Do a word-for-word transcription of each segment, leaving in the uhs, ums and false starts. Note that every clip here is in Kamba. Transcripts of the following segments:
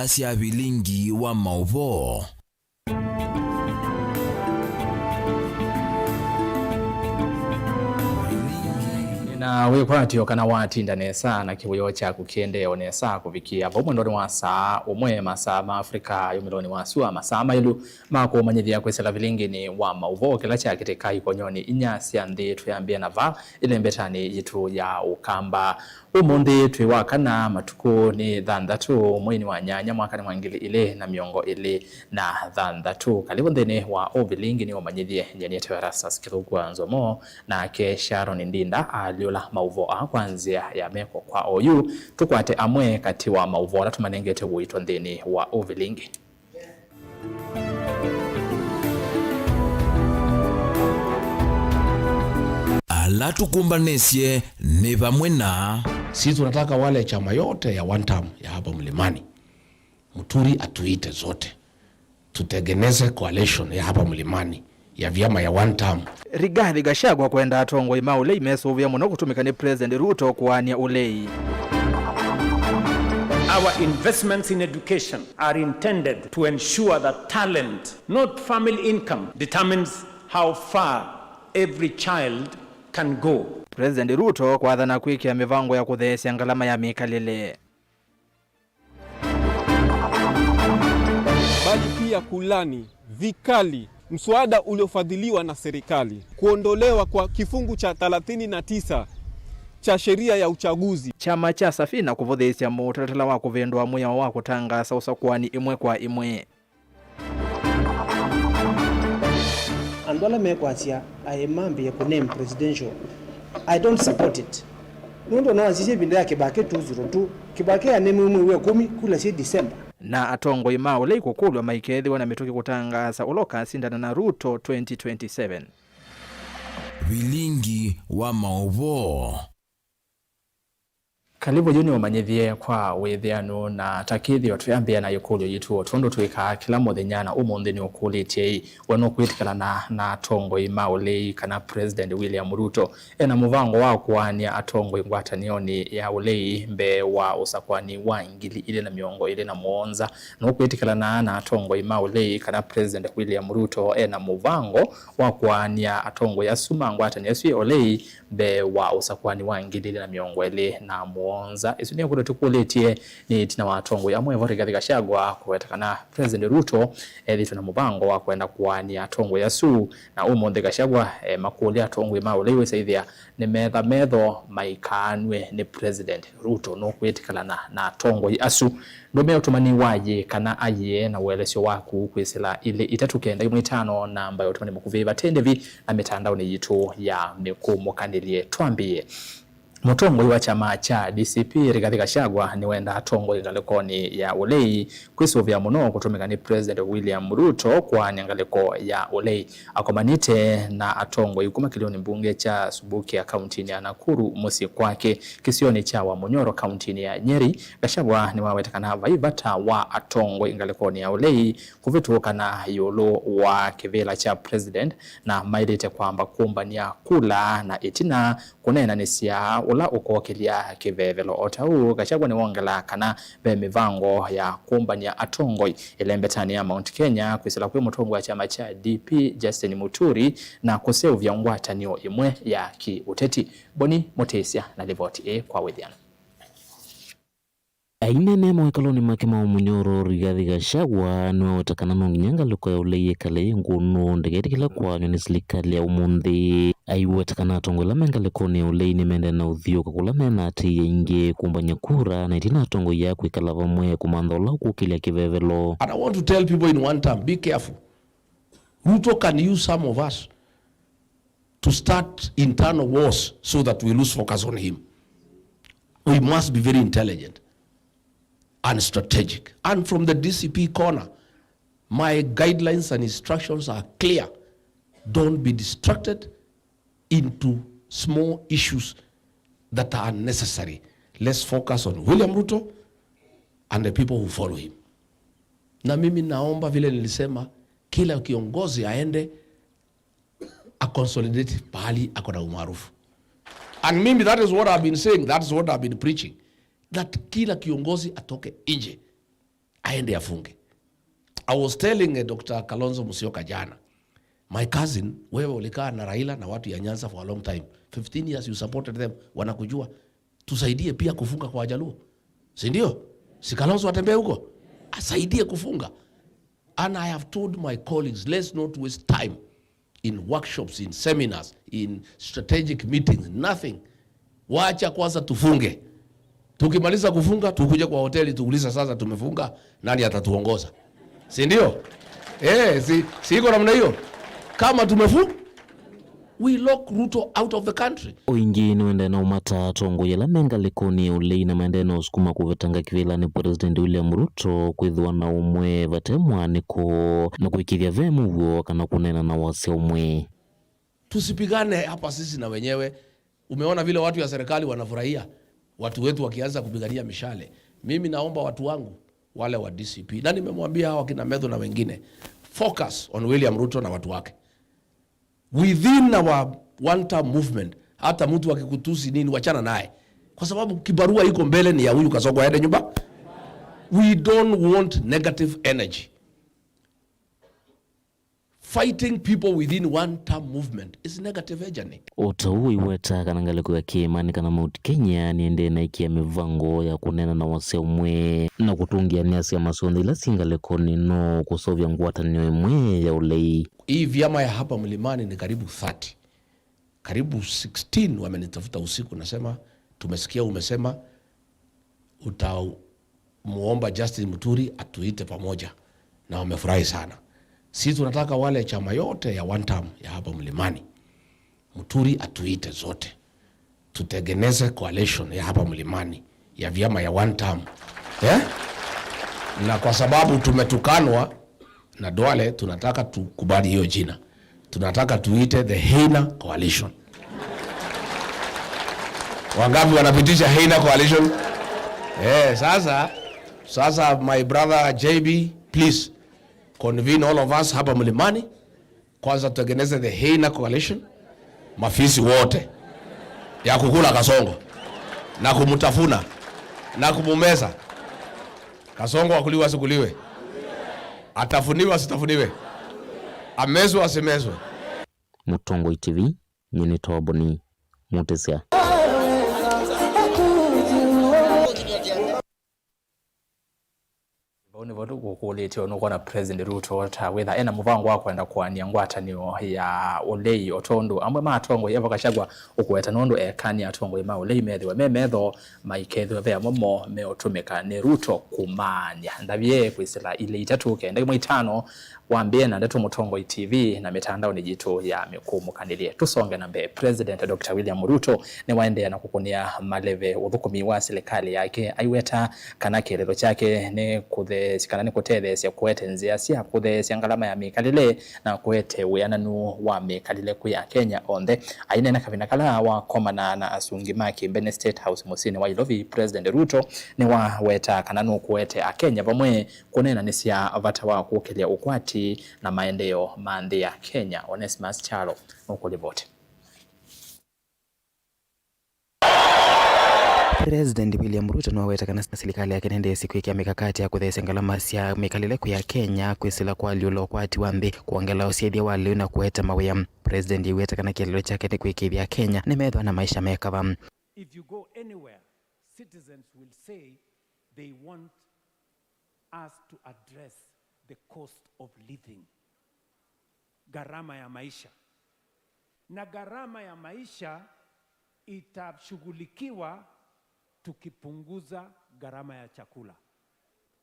Sya vilingi wa maũvoo. Na wĩkwatyo kana watinda nesa na kĩwĩo kyaku kĩendee o nesa kũvikĩa vau mwendonĩ wa saa ũmwe masaa ma Africa yũmĩlonĩ wa sua, masaa maĩlu ma kũmanyĩthya kwĩsĩla vilinginĩ wa maũvoo kĩla kyakĩtĩka ikonyonĩ inya sya nthĩ. Twĩambĩa na va ĩlembetanĩ yitũ ya Ũkamba. Ũmũnthĩ twĩ wa kana, matukũ nĩ thanthatũ, mweinĩ wa nyanya, mwakanĩ wa ngili ilĩ na mĩongo ĩlĩ na thanthatũ. Kalĩvo nthĩnĩ wa ũvilingi nĩ ũmanyĩthye. Nyie nĩtawa Erastus Kĩthũku wa Nzomo, nake Sharon Ndinda alyũla maũvoo aa kwa nzĩa ya meko kwa oyu. Tũkwate amwe katĩ wa maũvoo ala tũmanengete ũito nthĩnĩ wa ũvilingi. Ala tũkũmbanĩsye nĩ vamwe na. Sisi tunataka wale chama yote ya one term ya hapa Mlimani, Muturi atuite zote, tutengeneze coalition ya hapa Mlimani ya vyama ya one term. Rigathi Gachagua kwenda atongoi ma ũlei mesũvĩa mũno kũtũmĩka nĩ President Ruto kũaany'a ũlei. Our investments in education are intended to ensure that talent, not family income, determines how far every child can go. President Ruto kwathana kwĩkĩa mĩvango ya kũtheesya ngalama ya mĩkalĩle. Bali pia kulaani vikali mswada uliofadhiliwa na serikali, kuondolewa kwa kifungu cha thelathini na tisa cha sheria ya uchaguzi. Kyama kya Safina kũvũthĩĩsya mũtalatala wa kũvĩndũa mwĩao wa kũtangaasa ũsakũani ĩmwe kwa ĩmwe. Andũ ala mekwasya aĩ mambĩĩe kũname presidential, I don't support it. Nũndũ no asisye ĩvinda ya Kĩbakĩ two zero two, Kĩbakĩ anemiwe mwei wa ĩkũmi, kula syĩ December. Na atongoi ma ũlei kũkũlw'a maikethĩwa na mĩtũkĩ kũtangaasa ũla ũkasindana na Ruto twenty twenty-seven. Vilingi wa maũvoo. Kalĩvo yu nĩũmanyĩthye kwa wĩthĩanu, na ta kĩthĩo twĩambĩa na ĩkũlyo yitũ o tondũ twĩkaa kĩla mũthenya, na ũmũnthĩ nĩũkũlĩtye ĩ, we nũkwĩtĩkĩlana na atongoi ma ũlei kana President William Ruto ena mũvango wa kũaany'a atongoi ngwatanĩonĩ ya ũlei mbee wa ũsakũani wa ngili ilĩ na mĩongo ĩlĩ na mũonza? Nũkwĩtĩkĩlana na atongoi ma ũlei kana President William Ruto ena mũvango wa kũaany'a atongoi asu ma ngwatanĩo asu ya ũlei mbee wa ũsakũani wa ngili ilĩ na mĩongo ĩlĩ na mũonza? Ĩsu nĩ ĩkũlyo tũkũlĩtye nĩ ĩtina wa atongoi amwe vo Rigathi Gachagua kũweta kana President Ruto ethĩĩtwe na mũvango wa kwenda kũaany'a atongoi asu. Na ũmũnthĩ Gachagua e makũlya atongoi ma ũlei wĩsa ĩthĩa nĩmetha metho maikaanw'e nĩ President Ruto. Nũkwĩtĩkĩlana na atongoi asu? Ndũmĩa ũtũmani wa yĩĩ kana ayĩe na ũelesyo waku kwĩsĩla ilĩ itatũ kenda ĩmwe itano namba ya ũtũmani mũkuvĩ vate ndĩvi na mĩtandaonĩ yitũ ya mĩkũmũkanĩlye. Twambĩĩe. Mũtongoi wa kyama kya D C P Rigathi Gachagua nĩwenda atongoi ngalĩkonĩ ya ũlei kwĩsũvĩa mũno kũtũmĩka nĩ President William Ruto kũaany'a ngalĩko ya ũlei. Akomanĩte na atongoi kuma kĩlĩonĩ mbunge kya Subukia kauntinĩ ya Nakuru mũsyĩ kwake kĩsionĩ kya Wamunyoro kauntinĩ ya Nyeri, Gachagua nĩwaweta kana vai vata wa atongoi ngalĩkonĩ ya ũlei kũvĩtũkana ĩũlũ wa kĩvĩla kya President, na maĩlĩte kwamba kũmbany'a kula na ĩtina kũneenanĩsya ũla ũkokĩlya kĩvevelo. O ta ũu, Gachagua nĩwongelaa kana ve mĩvango ya kũmbany'a atongoi ĩlembetanĩ ya Mount Kenya kwĩsĩla kwĩ mũtongoi wa kyama kya D P Justin Muturi na kũseũvya ngwatanĩo ĩmwe ya kĩ-ũteti. Boni Mũtĩsya na livoti ĩĩ kwa wĩthĩano. Aineenea mawĩkalonĩ make ma Wamunyoro, Rigathi Gachagua nĩwaweta kana no nginya ngalĩko ya ũlei yĩkale yĩ ngũnũ, ndĩketĩkĩle kũaanywa nĩ silikalĩ ya ũmũnthĩ. Aiweta kana atongoi ala me ngalĩkonĩ ya ũlei nĩmendee na ũthiũũka kũla me na atĩĩi aingĩ, kũmbany'a kura, na ĩtina atongoi aa kwĩkala vamwe kũmantha ũla ũkũkĩlya kĩvevelo. And I want to tell people in one term, be careful. Ruto can use some of us to start internal wars so that we lose focus on him. We must be very intelligent and strategic. And from the D C P corner, my guidelines and instructions are clear. Don't be distracted into small issues that are unnecessary. Let's focus on William Ruto and the people who follow him. Na mimi naomba, vile nilisema, kila kiongozi aende a consolidate pahali ako na umaarufu. And mimi, that is what I've been saying, that is what I've been preaching, that kila kiongozi atoke nje, aende afunge. I was telling, eh, Doctor Kalonzo Musyoka jana, my cousin, wewe ulikaa na Raila na watu ya Nyanza for a long time. Fifteen years you supported them, wanakujua. Tusaidie pia kufunga kwa Wajaluo. Si ndio? Si Kalonzo atembee huko? Asaidie kufunga. And I have told my colleagues, let's not waste time in workshops, in seminars, in strategic meetings, nothing. Wacha kwanza tufunge. Tukimaliza kufunga, tukuje kwa hoteli, tuulize sasa tumefunga, nani atatuongoza? Si ndio? Eh, si, si iko namna hiyo? Kama tumefu-, we lock Ruto out of the country. O ĩngĩ nĩwaendee na ũmata atongoi ala me ngalĩkonĩ ya ũlei na maendee na ũsukuma kũvetanga kĩvĩlanĩ President William Ruto kwĩthĩwa na ũmwe vate mwaanĩko na kũĩkĩĩthya ve mũuo kana kũneena na wasya ũmwe. Tusipigane hapa sisi na wenyewe. Umeona vile watu ya serikali wanafurahia watu wetu wakianza kupigania mishale. Mimi naomba watu wangu wale wa D C P, na nimemwambia hawa kina Methu na wengine, focus on William Ruto na watu wake. Within our one term movement, hata mtu akikutusi nini, wachana naye, kwa sababu kibarua iko mbele ni ya huyu Kasongo aende nyumba. We don't want negative energy. Fighting people within one term movement is negative energy. O ta ũu, aiweta kana ngalĩko ya kĩĩmanĩ kana Mount Kenya nĩendee na ĩkĩa mĩvango ya kũneena na wasya ũmwe na kũtũngĩanĩa syama syonthe ila syĩ ngalĩkonĩ no kũseũvya ngwatanĩo ĩmwe ya ũlei. Hii vyama ya hapa Mlimani ni karibu thirty. Karibu sixteen wamenitafuta usiku, nasema, "Tumesikia umesema utamuomba Justin Muturi atuite pamoja," na wamefurahi sana. Sisi tunataka wale chama yote ya one term ya hapa Mlimani, Muturi atuite zote, tutengeneze coalition ya hapa Mlimani ya vyama ya one term. Eh? Na kwa sababu tumetukanwa na Duale, tunataka tukubali hiyo jina. Tunataka tuite the Heina Coalition. Wangapi wanapitisha Heina Coalition? Eh, sasa, sasa my brother J B, please convene all of us hapa Mlimani. Kwanza tutengeneze the Heina Coalition. Mafisi wote ya kukula Kasongo na kumtafuna na kumumeza. Kasongo akuliwe asikuliwe, atafuniwe asitafuniwe, amezwe asimezwe. Mũtongoi T V, nyie nĩ Toboni Mutisya. Vau nĩvo tũkũkũlĩtye, nũkwona President Ruto ta wĩtha ena mũvango wa kwenda kũanĩa ngwatanĩo ya ũlei, o tondũ amwe ma atongoi, Evo Gachagua ũkũweta nũndũ ekany'a atongoi ma ũlei methĩwe me metho, maikethĩwe ve amwe moo meũtũmĩka nĩ Ruto kũmaany'a. Ndavye kwĩsĩla ilĩ itatũ kenda ĩmwe itano, wambĩe na Ndeto Mũtongoi T V na mĩtandaonĩ yitũ ya mĩkũmũkanĩlye. Tũsonge na mbee. President Doctor William Ruto nĩwaendeea na kũkũnĩa maleve ũthũkũmi wa silikalĩ yake, aiweta kana kĩeleelo kyake nĩ kũtheesya kana nĩ kũtetheesya kũete nzĩa sya kũtheesya ngalama ya mĩkalĩle na kũete wĩananu wa mĩkalĩle kwĩ Akenya onthe. Aineena kavinda kala wakomana na asungi ma kĩmbene State House mũsyĩnĩ wa Ilovi, President Ruto nĩwaweta kana nũkũete Akenya vamwe kũneenanĩsya vata wa kũkĩlya ũkwati na maendeeo ma nthĩ ya Kenya. Onesimus Kyalo nũkũlivoti. President William Ruto nĩwaweta kana silikalĩ yake nĩendeesye kwĩkĩa mikakati ya kũtheesya ngalama sya mĩkalĩle kwĩ Akenya, kwĩsĩla kũalyũla ũkwati wa nthĩ, kwongela ũsyĩthya wa lĩu na kũete mawĩa. President aiweta kana kĩeleelo kyake nĩ kũĩkĩĩthya Akenya nĩmethĩwa na maisha me kava. If you go anywhere, citizens will say they want us to address the cost of living, gharama ya maisha. Na gharama ya maisha itashughulikiwa tukipunguza gharama ya chakula.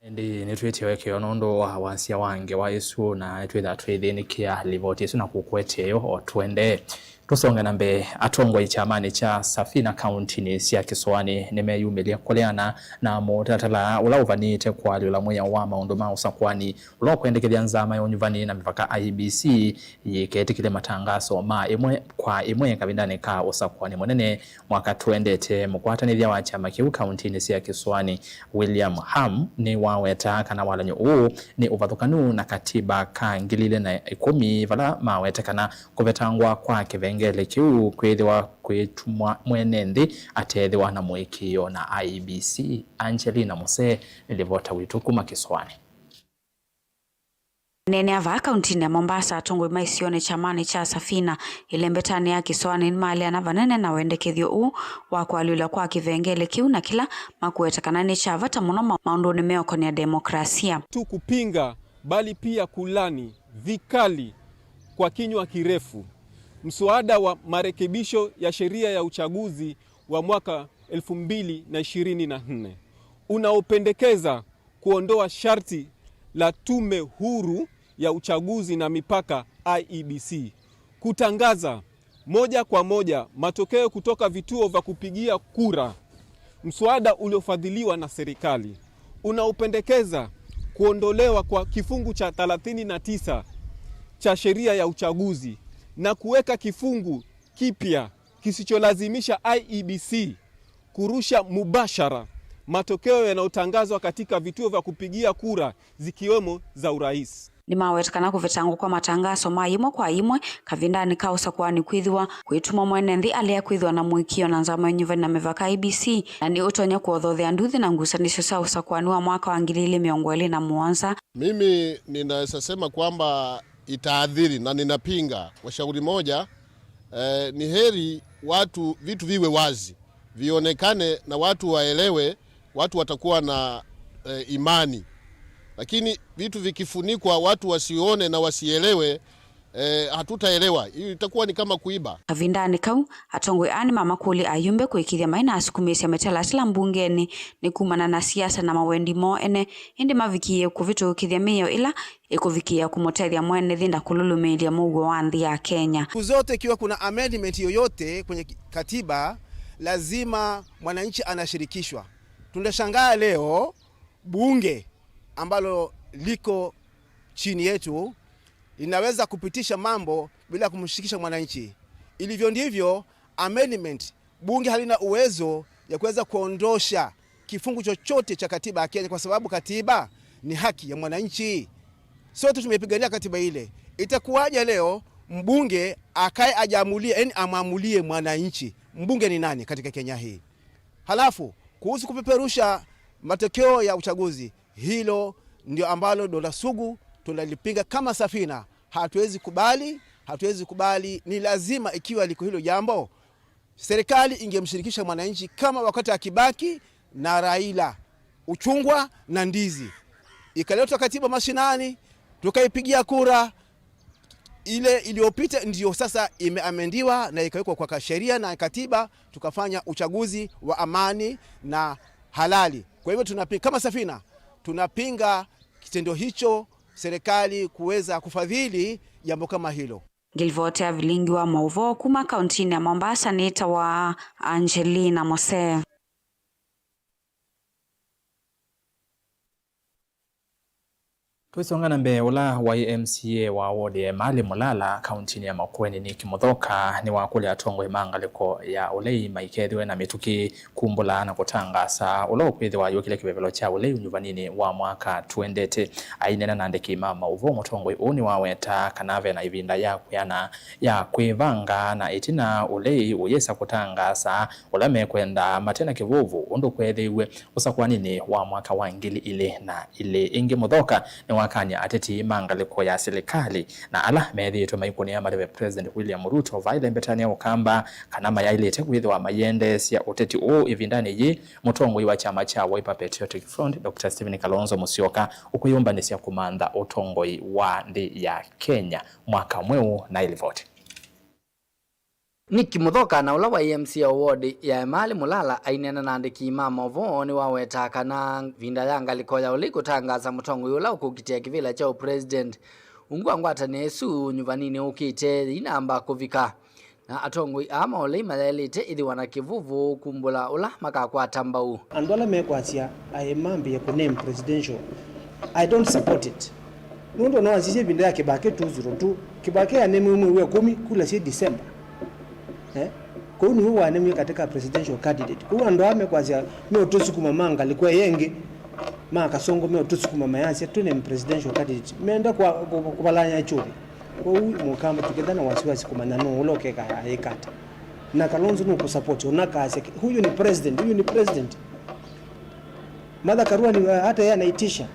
Ĩndĩ nĩtwĩtye wekeo nũndũ wa wasya wa ngewa ĩsu, na nĩtwĩtha twĩthĩnĩkĩa livoti ĩsu na kũkũetya yo o tũendee. Tũsonge na mbee. Atongoi kyamanĩ kya Safina kauntinĩ sya Kĩsũanĩ nĩmeyumĩlya kũleana na mũtalatala ũla ũvanĩte kũalyũla mwĩao wa maũndũ ma ũsakũani ũla ũkwendekethya nzama ya ũnyuvani na mĩvaka I E B C yĩketĩkĩle matangaso ma ĩmwe kwa ĩmwe kavindanĩ ka ũsakũani mũnene mwaka tũendete. Mũkwatanĩthya wa kyama kĩu kauntinĩ sya Kĩsũanĩ, William Ham, nĩwaweta kana walany'o ũũ nĩ ũvathũkanu na katiba ka ngili ilĩ na ĩkũmi, vala mawete kana kũvetangwa kwa kĩvenge kĩvengele kĩu kwĩthĩwa kwĩtumwa mwene nthĩ ateethĩwa na mũĩkĩĩo na I E B C. Angelina Muse nĩ livota witũ kuma kĩsoanĩ. Anene a vaa kauntinĩ ya Mombasa, atongoi ma isionĩ kyamanĩ kya Safina, ĩlembetanĩ ya kĩsoanĩ nĩmaleana vanene na wendekethyo ũũ wa kũalyũlwa kwa kĩvengele kĩu na kĩla makũweta kana nĩ kya vata mũno ma-, maũndũnĩ meũkonĩa demokrasia. Tu kupinga bali pia kulani vikali kwa kinywa kirefu mswada wa marekebisho ya sheria ya uchaguzi wa mwaka elfu mbili na ishirini na nne unaopendekeza kuondoa sharti la Tume Huru ya Uchaguzi na Mipaka, I E B C, kutangaza moja kwa moja matokeo kutoka vituo vya kupigia kura. Mswada uliofadhiliwa na serikali unaopendekeza kuondolewa kwa kifungu cha thelathini na tisa cha sheria ya uchaguzi na kuweka kifungu kipya kisicholazimisha I E B C kurusha mubashara matokeo yanayotangazwa katika vituo vya kupigia kura zikiwemo za urais. Nĩmaweta kana kũvetangwa kwa matangaso ma yĩmwe kwa yĩmwe kavindanĩ ka ũsakũani kwĩthĩwa kwĩtuma mwene nthĩ alea kwĩthĩwa na mũĩkĩĩo na nzama ya ũnyuvani na mĩvaka, I E B C, na nĩ ũtonya kũothothea nduthi na ngusanĩsyo sya ũsakũani wa mwaka wa ngili ilĩ mĩongo ĩlĩ na mũonza. Mimi ninaweza sema kwamba itaathiri na ninapinga kwa shauri moja, eh, ni heri watu, vitu viwe wazi, vionekane na watu waelewe, watu watakuwa na, eh, imani. Lakini vitu vikifunikwa, watu wasione na wasielewe, eh, hatutaelewa. Hiyo itakuwa ni kama kuiba. Kavindanĩ kau, atongoi aa nĩmamakũlya ayumbe kũĩkĩĩthya mai na asukumĩĩsya mĩtalatala mbungenĩ nĩ kumana na siasa na mawendi moo ene, ĩndĩ mavikĩĩe kũvĩtũkĩthya mĩao ĩla ĩkũvikĩĩa kũmũtethya mwene nthĩ na kũlũlũmĩĩlya mũuo wa nthĩ ya Kenya. Siku zote ikiwa kuna amendment yoyote kwenye ki-, katiba, lazima mwananchi anashirikishwa. Tunashangaa leo bunge ambalo liko chini yetu linaweza kupitisha mambo bila kumshirikisha mwananchi. Ilivyo ndivyo, amendment, bunge halina uwezo ya kuweza kuondosha kifungu chochote cha katiba ya Kenya, kwa sababu katiba ni haki ya mwananchi. Sote tumeipigania katiba ile. Itakuwaje leo mbunge akae ajaamulie, yani amwamulie mwananchi? Mbunge ni nani katika Kenya hii? Halafu, kuhusu kupeperusha matokeo ya uchaguzi, hilo ndio ambalo donda sugu, tunalipinga kama Safina. Hatuwezi kubali, hatuwezi kubali. Ni lazima, ikiwa liko hilo jambo, serikali ingemshirikisha mwananchi kama wakati wa Kibaki na Raila, uchungwa na ndizi. Ikaletwa katiba mashinani, tukaipigia kura. Ile iliyopita ndiyo sasa imeamendiwa na ikawekwa kwa sheria na katiba, tukafanya uchaguzi wa amani na halali. Kwa hivyo tunapi-, kama Safina, tunapinga kitendo hicho, serikali kuweza kufadhili jambo kama hilo. Ngĩlivotea vilingi wa maũvoo kuma kauntinĩ ya Mombasa nĩtawa Angelina Mose. Tũisonga na mbee, ũla waĩ M C A wa ward ya Emali Mulala kauntinĩ ya Makueni, Nick Muthoka, nĩwakũlya atongoi ma ngalĩko ya ũlei maikethĩwe na mĩtũkĩ kumbũla na kũtangaasa ũla ũkwĩthĩwa ayũkile kĩvevelo kya ũlei ũnyuvaninĩ wa mwaka twendete. Aineena na andĩki ma maũvoo, mũtongoi ũũ nĩwaweta kana ve na ĩvinda ya kwĩana ya kwĩvanga na ĩtina ũlei ũyĩsa kũtangaasa ũla mekwenda mate na kĩvuvu, ũndũ kweethĩiw'e ũsakũaninĩ wa mwaka wa ngili ilĩ na ilĩ. Ĩngĩ, Muthoka nĩwakany'a ateti ma ngalĩko ya silikalĩ na ala methĩĩtwe maikũnĩa maleve President William Ruto vaa ĩlembetanĩ ya Ũkamba kana mayaĩlĩte kwĩthĩwa maiendeesya ũteti ũũ ĩvindanĩ yĩĩ mũtongoi wa kyama kya Wiper Patriotic Front, Doctor Stephen Kalonzo Musyoka, ũkwĩyũmbanĩsya kũmantha ũtongoi wa nthĩ ya Kenya mwaka mweũ. Na ĩlivoti. Nick Muthoka na ũla waĩ M C A wa ward ya Emali Mulala aineena na andĩki ma maũvoo nĩwawetaa kana ĩvinda ya ngalĩko ya ũlei kũtangaasa mũtongoi ũla ũkũkitĩa kĩvĩla kya ũpresident ungu wa ngwatanĩo ĩsu nyuvaninĩ ũkĩte yĩinamba kũvika, na atongoi aa ma ũlei mayaĩlĩte ĩthĩwa na kĩvuvu kumbũla ũla makakwata mbau. Andũ ala mekwasya aĩ mambĩĩe kũ name presidential, I don't support it. Nũndũ ona wasisya ĩvinda ya Kĩbakĩ two zero two, Kĩbakĩ anemiwe mwei wa ĩkũmi, kula syĩ December. Eh? Kũu nĩw'o wanemie katĩ ka presidential candidate. Kũu andũ aa mekwasya meũtũsukuma ma ngalĩko ĩyo ĩngĩ, ma Kasongo meũtũsukuma mayasya twĩ name presidential candidate. Meenda kwa, kũ-, kũvalany'a kyũvĩ. Kwoou mũkamba tũketha na wasiwasi kũmanya nũũ ũla ũkeka ayĩka ata. Na Kalonzo nũkũsupport, ũnakasya, "Huyu ni president, huyu ni president." Martha Karua ni, hata yeye anaitisha.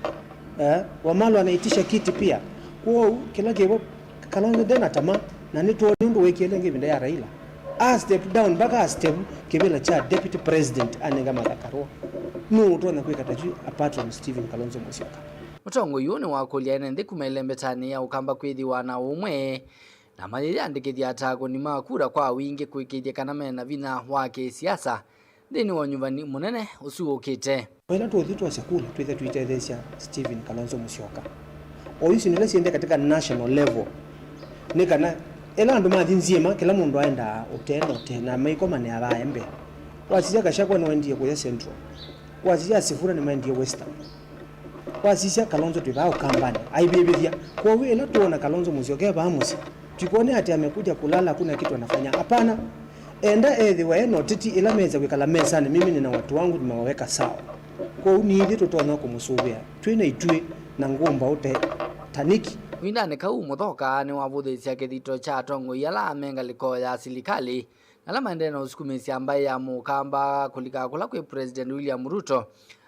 Eh, Wamalwa anaitisha kiti pia. Kwoou kĩla kĩvo Kalonzo ndena tama, na nĩtwoni ũndũ wĩkie ĩla ĩngĩ ĩvinda ya Raila. A step down mpaka a step kĩvĩla kya deputy president anenga Martha Karua. Nũũ ũtonya kwĩka ta yu apart from Stephen Kalonzo Musyoka? Mũtongoi ũũ nĩwakũlya ene nthĩ kuma ĩlembetanĩ ya ũkamba kwĩthĩwa na ũmwe, na mayĩyandĩkĩthya ata akũni ma kura kwa wingĩ kũĩkĩĩthya kana mena vinya wa kĩsiasa nthĩnĩ wa ũnyuvani mũnene ũsu ũkĩte. O ĩla tũũthi twasya kula, twĩthĩa tũitetheesya Stephen Kalonzo Musyoka. O isu nĩla siendee katika national level. Nĩ kana ĩla andũ mathi nzyĩma, kĩla mũndũ aendaa ũtee na ũtee, na maikomanĩaa vaa mbee. Wasisya Gachagua nĩwaendie kũya Central. Wasisya Sifuna nĩmaendie Western. Wasisya Kalonzo twĩ vaa Ũkambanĩ, aivĩvĩthya. Kwoou ĩla twoona Kalonzo Musyoka e vaa mũsyĩ, tukwone ati amekuja kulala, hakuna kitu anafanya. Hapana. Enda ethĩwa e na ũteti, ĩla mesa kwĩkala mesanĩ, mimi nina watu wangu, nimewaweka sawa. Kwoou nithyĩ tũtonya kũmũsũvĩa twĩ na ituĩ na ngũmba ũte ta nĩkĩ. Kavindanĩ kau, Mũthoka nĩwavũthĩĩsya kĩthito kya atongoi ala me ngalĩko ya silikalĩ na ala maendee na ũsukumĩĩsya mbaĩ ya Mũkamba kũlika kũla kwĩ President William Ruto,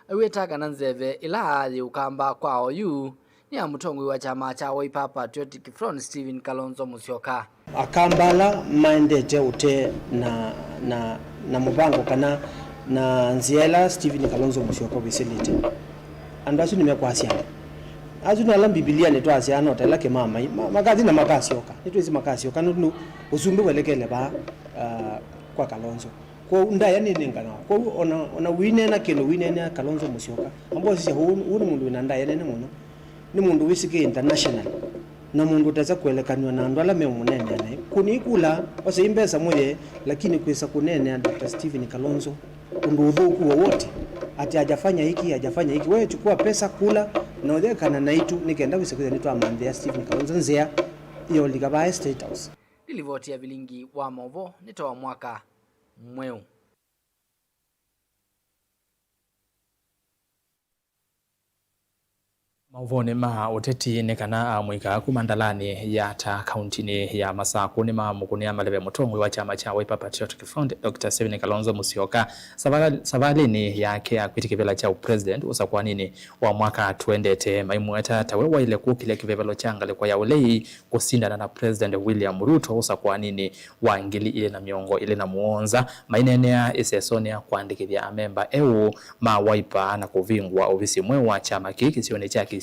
aiweta kana nzeve ĩla yĩ Ũkamba kwa oyu nĩ ya mũtongoi wa kyama kya Wiper Patriotic Front, Stephen Kalonzo Musyoka. Akamba ala maendete ũtee na, na, na mũvango kana na nzĩa ĩla Stephen Kalonzo Musyoka wĩsĩlĩte, andũ asu nĩmekwasya. Asu nĩ ala Mbivilianĩ twasyaa no ta ĩla kĩmamai, ma-, makathi na makasyoka. Nĩtwĩsĩ makasyoka nũndũ ũsumbĩ welekele vaa, ah, kwa Kalonzo. Kwoou ndaĩa nĩnenganawa. Kwoou ona, ona ũineena kĩndũ, ũineenea Kalonzo Musyoka, amba ũsisya, ũũ, ũũ nĩ mũndũ wĩna ndaĩa nene mũno. Nĩ mũndũ wĩsĩkĩe international, na mũndũ ũtesa kũelekanw'a na andũ ala meũmũneenea naĩ. Kũnĩ ikula, osei mbesa mũye, lakini kwĩsa kũneenea Doctor Stephen Kalonzo ũndũ ũthũku wowote, ati hajafanya hiki, hajafanya hiki. Wewe chukua pesa, kula, na ũyekana naitũ nĩ kenda wĩse kwĩthĩa nĩtwamanthĩa Stephen Kalonzo nzĩa ya ũlika vaa State House. Nĩ livoti ya vilingi wa maũvoo nĩ ta wa mwaka mweũ. Maũvonĩ ma ũteti nĩ kana amũika kuma ndalanĩ ya Ata kauntinĩ ya Masakũ nĩmamũkũnĩa maleve mũtongoi wa kyama kya Wiper Patriotic Front, Doctor Stephen Kalonzo Musyoka, savalĩ, savalĩnĩ yake ya kwĩtya kĩvĩla kya ũpresident ũsakũaninĩ wa mwaka twendete, maimũeta tawe waĩle kũkĩlya kĩvevelo kya ngalĩko ya ũlei kũsindana na President William Ruto ũsakũaninĩ wa ngili ilĩ na mĩongo ĩlĩ na mũonza, maineenea ĩsesonĩ ya kũandĩkĩthya amemba eũ ma Wiper na kũvingũa ovisi mweũ wa kyama kĩĩ kĩsionĩ kya Kisii.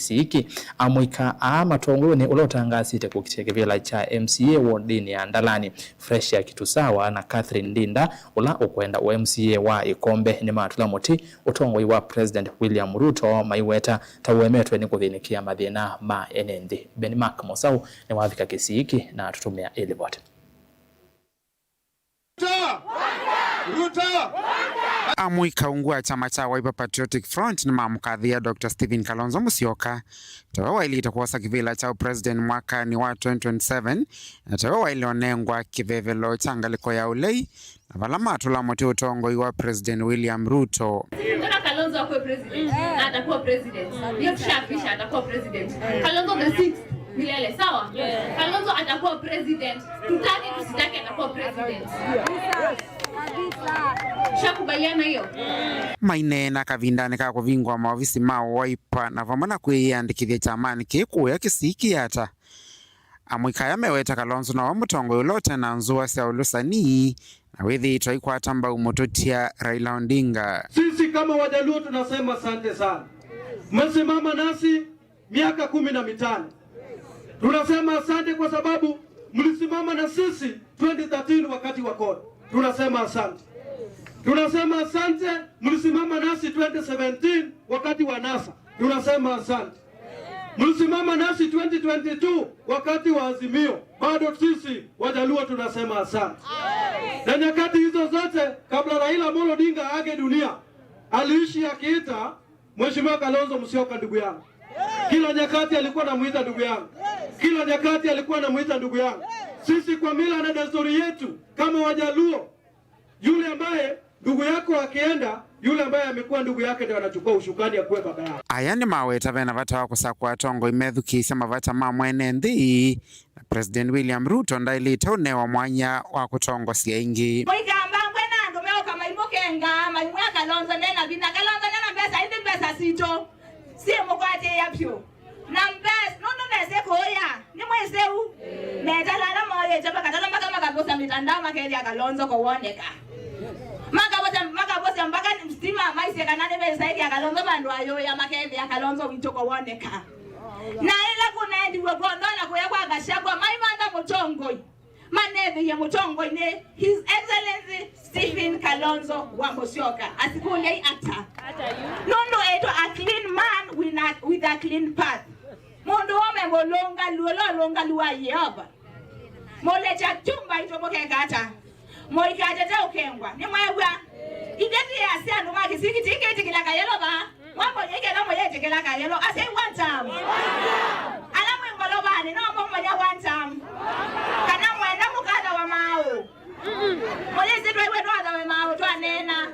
Amũika aa matongoew'e nĩ ũla ũtangaasĩte kũkitĩa kĩvĩla kya M C A wodinĩ ya Ndalani, Fresh Kitusawa na Catherine Ndinda, ũla ũkwenda ũ M C A wa Ikombe, nĩmatũla mũtĩ ũtongoi wa President William Ruto, maiweta ta ũemetwe nĩ kũthĩnĩkĩa mathĩna ma ene nthĩ. Benmark Mosau nĩwavika Kisii na atũtũmĩa ĩ livoti. Ruto! Ruto! Amũika ungu wa kyama kya Wiper Patriotic Front nĩmamũkathĩĩa Doctor Stephen Kalonzo Musyoka tawe waĩlĩte kwosa kĩvĩla kya president mwakanĩ wa twenty twenty-seven, na tawe waĩle ũnengwa kĩvevelo kya ngalĩko ya ũlei, na vala matũla mũtĩ ũtongoi wa President William Ruto. Nataka Kalonzo akuwe president. Na atakuwa president. Hiyo tushahakikisha atakuwa president. Kalonzo the sixth. Milele, sawa? Kalonzo atakuwa president. Tutake, tusitake, atakuwa president. Shakubaliana hiyo? Maineena kavindanĩ ka kũvingũa maovisi ma Wiper na vamwe na kwĩyĩandĩkĩthya kyamanĩ kĩĩ kũya Kisii kĩ Ata, amũika aya meweta Kalonzo nowe mũtongoi ũla ũte na nzũa sya ũlũsani na wĩthĩĩtwe aikwata mbau mũtũtia Raila Odinga. Sisi kama Wajaluo tunasema asante sana. Mmesimama nasi miaka kumi na mitano. Tunasema asante kwa sababu mlisimama na sisi twenty thirteen wakati wa CORD. Tunasema asante. Tunasema asante, mlisimama nasi twenty seventeen wakati wa NASA. Tunasema asante. Mlisimama nasi twenty twenty-two wakati wa Azimio. Bado sisi Wajaluo tunasema asante. Na nyakati hizo zote, kabla Raila Amolo Odinga aage dunia, aliishi akiita Mheshimiwa Kalonzo Musyoka ndugu yangu. Kila nyakati alikuwa anamuita ndugu yangu. Kila nyakati alikuwa anamuita ndugu yangu. Sisi kwa mila na desturi yetu kama Wajaluo, yule ambaye Ndugu yako akienda, yule ambaye amekuwa ndugu yake ndio anachukua ushukani ya kuwa baba yako. Aya nĩmaweta vena vata wa kũsakũa atongoi methukĩĩsya mavata ma mwene nthĩ, na President William Ruto ndaĩlĩte ũnewa mwanya wa kũtongosya ĩngĩ. Mũikambangwe na andũ meũka maimũkenga, maimwĩa Kalonzo ndena vinya, Kalonzo ndena mbesa, ĩndĩ mbesa sitũ syĩmũkwatĩĩa vyũ. Na mbesa, nũndũ mesĩ kũũya, nĩ mwĩsĩ ũu. Metala ala moyĩte makatala mpaka makavũsa mitandao makethĩa Kalonzo kowoneka. Makavũsa, makavũsa mpaka stima maisye kana nĩmesaĩthya Kalonzo vandũ ayũya makethĩa Kalonzo witũ kowoneka. Na ĩla kũnaendiwe kwondona kũya kwa Gachagua, maimantha mũtongoi. Manethĩie mũtongoi nĩ His Excellency Stephen Kalonzo wa Musyoka. Asikũlyai ata? Nũndũ etwa a clean man with a, with a clean path. Mũndũ ũme mũlũngalu, ũla ũlũngalu wa Yeova. Mũlekya kyumba itũ mũkeka ata? Mũikatete ũkengwa. Nĩmwew'a? Ithyĩ tĩ asyai andũ ma kĩsikiti, ĩkĩtĩkĩla kayelo vaa. Mwambony'a ĩkethwa mũyĩtĩkĩla kayelo, asyai one term. Ala mwĩ ngolovanĩ, no mũmbony'a one term. Kana mwenda mũkathawa maaũ. Mũyĩsĩ twaiwe twathawe maaũ twaneena.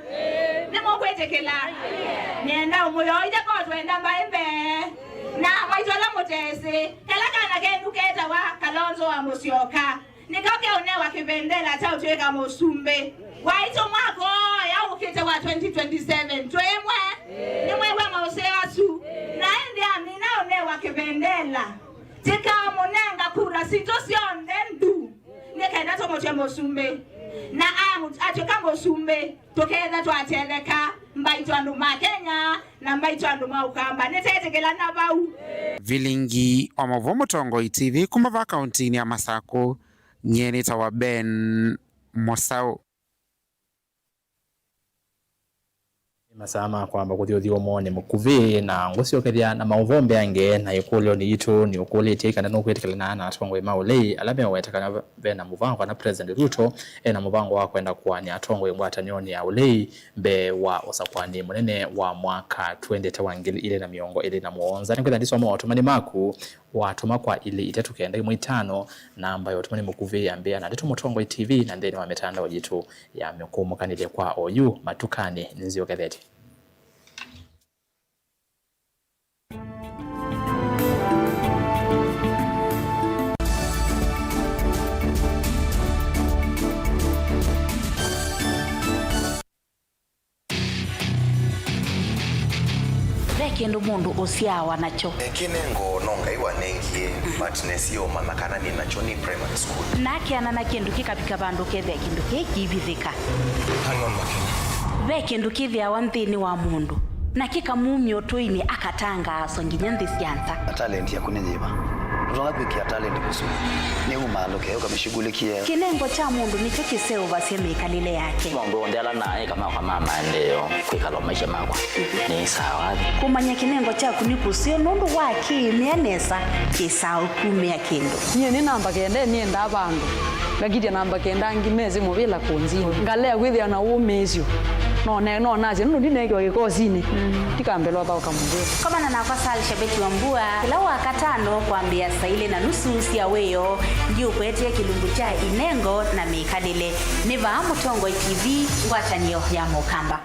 Nĩmũkwĩtĩkĩla. Nĩenda ũmũyoithye ko twenda mbaĩ mbee. Na maitũ ala mũtesĩ, kala kana kenyu ketawa Kalonzo wa Musyoka. Nĩko keũnewa kĩvendela kya ũtw'ĩka mũsumbĩ waitũ mwaka ũũ ũya ũkĩte wa twenty twenty-seven. Twĩmwe? Nĩmwĩw'a maũseo asu? Na ĩndĩ amina ũnewa kĩvendela, tĩkamũnenga kura sitũ syonthe ndu, nĩ kenda tũmũtw'e mũsumbĩ. Na amũ-, atw'ĩka mũsumbĩ, tũketha twatetheka, mbaitũ andũ ma Kenya, na mbaitũ andũ ma Ũkamba. Nĩtetĩkĩla na vau. Vilingi wa Maũvoo Mũtongoi T V kuma va kauntinĩ ya Masakũ. Nyie nĩtawa Ben Mũsaũ. Nĩ masaa ma kwamba kũthi ũthyũmũonĩ mũkuvĩ, na ngũsyokethya na maũvoo mbeange, na ĩkũlyo nĩ yitũ nĩ ũkũlĩtye kana nũkwĩtĩkĩlana na atongoi ma ũlei ala meweta kana ve na mũvango kana President Ruto ena mũvango wa kwenda kũany'a atongoi ngwatanĩonĩ ya ũlei mbee wa ũsakũani mũnene wa mwaka twendete wa ngili ilĩ na mĩongo ĩlĩ na mũonza. Nĩkwĩtha ndisoma ũtũmani maku. Watũma kwa ilĩ itatũ kenda ĩmwe itano, namba ya ũtũmani mũkuvĩ yambĩĩa na Ndeto Mũtongoi T V na nthĩnĩ wa mĩtandao yitũ ya mĩkũmũkanĩlye kwa oyu matukanĩ nĩnzyokethetye. Ve kĩndũ mũndũ ũsyaawa nakyo. Kĩnengo no Ngai wanengie, but nesiĩ ũmanya kana nĩ nakyo nĩ primary school. Na akeana na kĩndũ kĩkavika vandũ kethĩa kĩndũ kĩĩ kĩivithĩka. Hang on, Makena. Ve kĩndũ kĩthĩawa nthĩnĩ wa mũndũ, na kĩkamumya ũtũinĩ akatangaaswa nginya nthĩ sya nza. Talent yaku nĩ yĩva? Ndũtonya kwĩkĩa talent mũsumo. Nĩ umaalũke ũkamĩshughulikie. Kĩnengo kya mũndũ nĩkyo kĩseũvasya mĩkalĩle yake. Maũndũ onthe ala naaĩka makwa ma maendeeo kwĩkala o maisha makwa nĩ sawa. Kũmanya kĩnengo kyaku nĩ kũseo nũndũ wa kĩĩmĩa nesa kĩsaa ũkumĩa kĩndũ. Nyie nĩ namba kenda nĩendaa vandũ, ngakitya namba kenda angĩ mesĩ mũvĩla kũnzinĩ. Ngalea kwĩthĩa na ũmĩĩsyo. No ne-, no nasye nũndũ ndineekiwa kĩkosinĩ, ndikambĩla ũthaũka mũvĩla. Komana nakwa Sal Shabeti wa Mbua kĩla Wakatano kwambĩĩa saa ilĩ na nusu sya wĩoo. Ndiũkũetee kĩlungu kya inengo na mĩkalĩle. Nĩ vaa Mũtongoi T V, ngwatanĩo ya Mũkamba.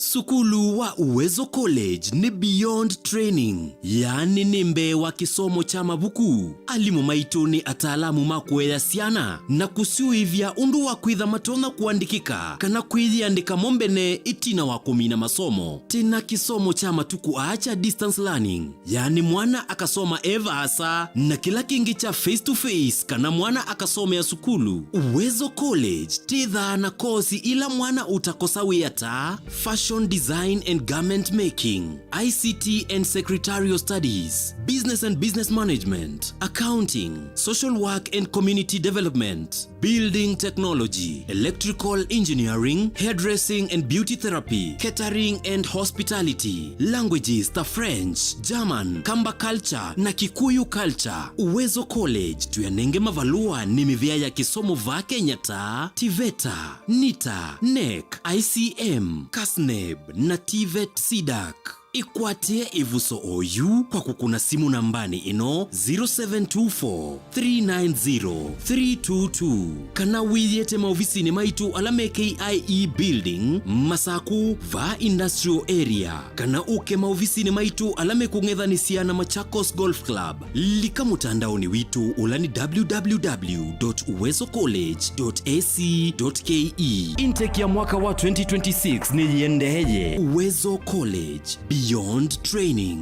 Sukulu wa Uwezo College nĩ beyond training, yaani nĩ mbee wa kĩsomo kya mavuku. Alimũ maitũ nĩ ataalamu ma kũea syana na kũsyũĩvya ũndũ wa kwĩtha matonya kũandĩkĩka kana kwĩyĩandĩka mo mbene ĩtina wa kũmina masomo. Twĩ na kĩsomo kya matukũ aa kya distance learning, yaani mwana akasoma e vaasa na kĩla kĩngĩ kya face to face, kana mwana akasomea sukulu. Uwezo College twĩthaa na kosi ila mwana ũtakosa wĩa ta fashion design and garment making, I C T and secretarial studies, business and business management, accounting, social work and community development, building technology, electrical engineering, hairdressing and beauty therapy, catering and hospitality, languages ta French, German, Kamba culture na Kikuyu culture. Uwezo College tũyanenge mavalũa nĩ mĩvĩa ya kĩsomo vaa Kenya ta TVETA, NITA, NEC, I C M, KASNEB na TVET CDAC. Ĩkwatĩe ĩvuso oyu kwa kũkũna simũ nambanĩ ĩno, zero seven two four, three nine zero, three two two, kana wĩyĩte maovisinĩ maitũ ala me K I E Building, Masaku, vaa Industrial Area, kana ũke maovisinĩ maitũ ala mekũng'ethanĩsya na Machakos Golf Club. Lika mũtandaonĩ witũ ũla nĩ www dot uwezo college dot ac dot ke. Intake ya mwaka wa twenty twenty-six nĩyĩendeeye. Uwezo College, beyond training.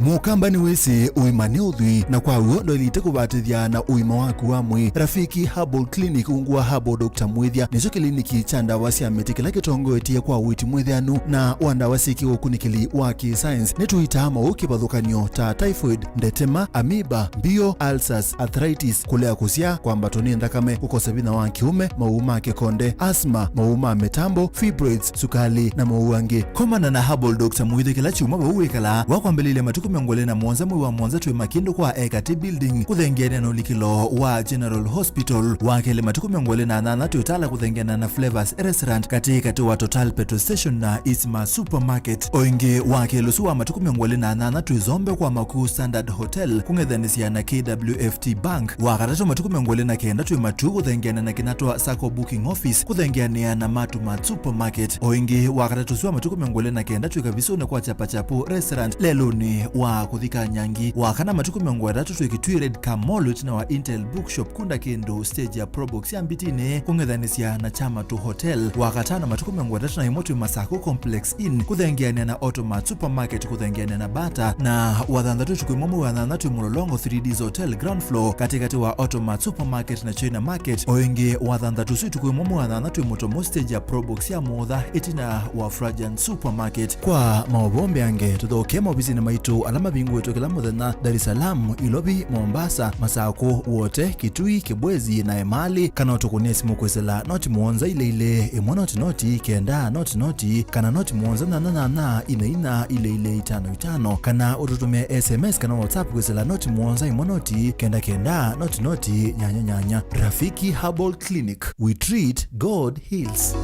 Mũkamba nĩwĩsĩ ũima nĩ ũthwii, na kwa w'o ndwaĩlĩte kũvatĩthya na ũima waku wa mwĩĩ. Rafiki Herbal Clinic ungu wa Herbal Doctor Mwĩthya nĩkyo kĩliniki kya ndawa sya mĩtĩ kĩla kĩtongoetye kwa ũiiti mwĩthĩanu na wa ndawa syĩ kĩũkunĩkĩli wa kĩ-science. Nĩtũitaa maũũ kĩvathũkany'o ta typhoid, ndetema, amoeba, mbio, ulcers, arthritis, kũlea kũsyaa, kwambatwa nĩ nthakame, kũkosa vinya wa kĩũme, maũũ ma kĩkonde, asthma, maũũ ma mĩtambo, fibroids, sukali, na maũũ angĩ. Komana na Herbal Doctor Mwĩthya kĩla kyumwa vau wĩkalaa. Wakwambĩlĩlya matukũ mĩongo ĩlĩ na mũonza mwei wa mũonza twĩ Makindũ kwa Ekati Building, kũthengeanĩa na ũlikĩlo wa General Hospital. Wa kelĩ matukũ mĩongo ĩlĩ na nyanya twĩ Tala kũthengeanĩa na Flavors Restaurant, katĩ katĩ wa Total Petrol Station na Isma Supermarket. O ĩngĩ, wa kelĩ ũsu wa matukũ mĩongo ĩlĩ na nyanya twĩ Zombe kwa Makuu Standard Hotel, kũng'ethanĩsya na K W F T Bank. Wa katatũ matukũ mĩongo ĩlĩ na kenda twĩ Matuu kũthengeanĩa na Kinatwa Sacco Booking Office, kũthengeanĩa na Matumat Supermarket. O ĩngĩ, wa katatũ ũsu wa matukũ mĩongo ĩlĩ na kenda twĩ Kavisũnĩ kwa Chapachapu Restaurant, lelũnĩ wa kũthi Kanyangi. Wa kana matukũ mĩongo ĩtatũ twĩ Kitui Red Car Mall, ĩtina wa Intel Bookshop, kunda kĩndũ stage ya Probox ya Mbitinĩ, kũng'ethanĩsya na Chamatu Hotel. Wa katano matukũ mĩongo ĩtatũ na ĩmwe twĩ Masaku Complex Inn, kũthengeanĩa na Automat Supermarket, kũthengeanĩa na Bata. Na wa thanthatũ ũtukũ ĩmwe mwei wa nyanya twĩ Mũlolongo three Ds Hotel ground floor, katĩkatĩ wa Automat Supermarket na China Market. O ĩngĩ, wa thanthatũ ũsu ũtukũ ĩmwe mwei wa nyanya twĩ Mũtomo stage ya Probox ya Mũtha, ĩtina wa Frajan Supermarket. Kwa maũvoo mbeange, tũthokee maovisinĩ maitũ ala mavingũĩtwe kĩla mũthenya, Dar es Salaam, Ilovi, Mombasa, Masakũ, Wote, Kitui, Kibwezi, na Emali, kana ũtũkũnĩe simũ kwĩsĩla noti mũonza ilĩ ilĩ, ĩmwe noti noti, kenda noti noti, kana noti mũonza nyanya nyanya, ine inya, ilĩ ilĩ itano itano, kana ũtũtũmĩe S M S kana WhatsApp kwĩsĩla noti mũonza ĩmwe noti, kenda kenda, noti noti, nyanya nyanya. Rafiki Herbal Clinic, we treat, God heals.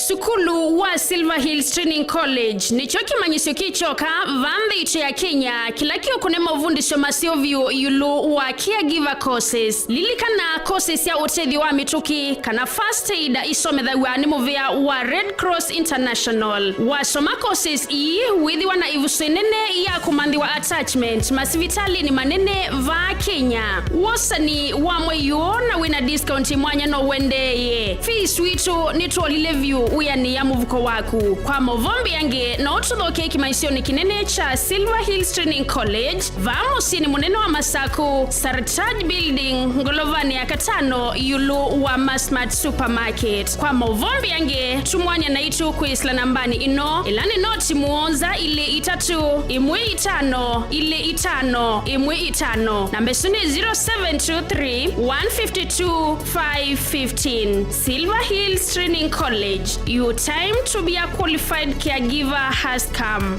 Sukulu wa Silver Hills Training College nĩkyo kĩmanyĩsyo kĩ kyoka va nthĩ itũ ya Kenya kĩla kĩũkũne mavundĩsyo maseo vyũ ĩũlũ wa caregiver courses. Lilikana, courses sya ũtethyo wa mĩtũkĩ kana first aid isomethaw'a nĩ mũvĩa wa Red Cross International. Wasoma courses ii, wĩthĩwa na ĩvuso ĩnene ya kũmanthĩwa attachment masivitalĩnĩ manene vaa Kenya. Wosani wa mwei ũũ na wĩna discount mwanya no ũendeeye. Fees witũ nĩtwolile vyũ wĩanĩĩa mũvuko waku. Kwa maũvoo mbeange, no ũtũthokee kĩmanyĩsyonĩ kĩnene kya Silver Hills Training College, vaa mũsyĩnĩ mũnene wa Masaku, Sartaj Building, ngolovanĩ ya katano, ĩũlũ wa Masmart Supermarket. Kwa maũvoo mbeange, tumwany'a naitũ kwĩsĩla nambanĩ ĩno, ĩla nĩ noti mũonza ilĩ itatũ, ĩmwe itano, ilĩ itano, ĩmwe itano. Namba ĩsu nĩ zero seven two three, one fifty two, five fifteen. Silver Hills Training College, your time to be a qualified caregiver has come.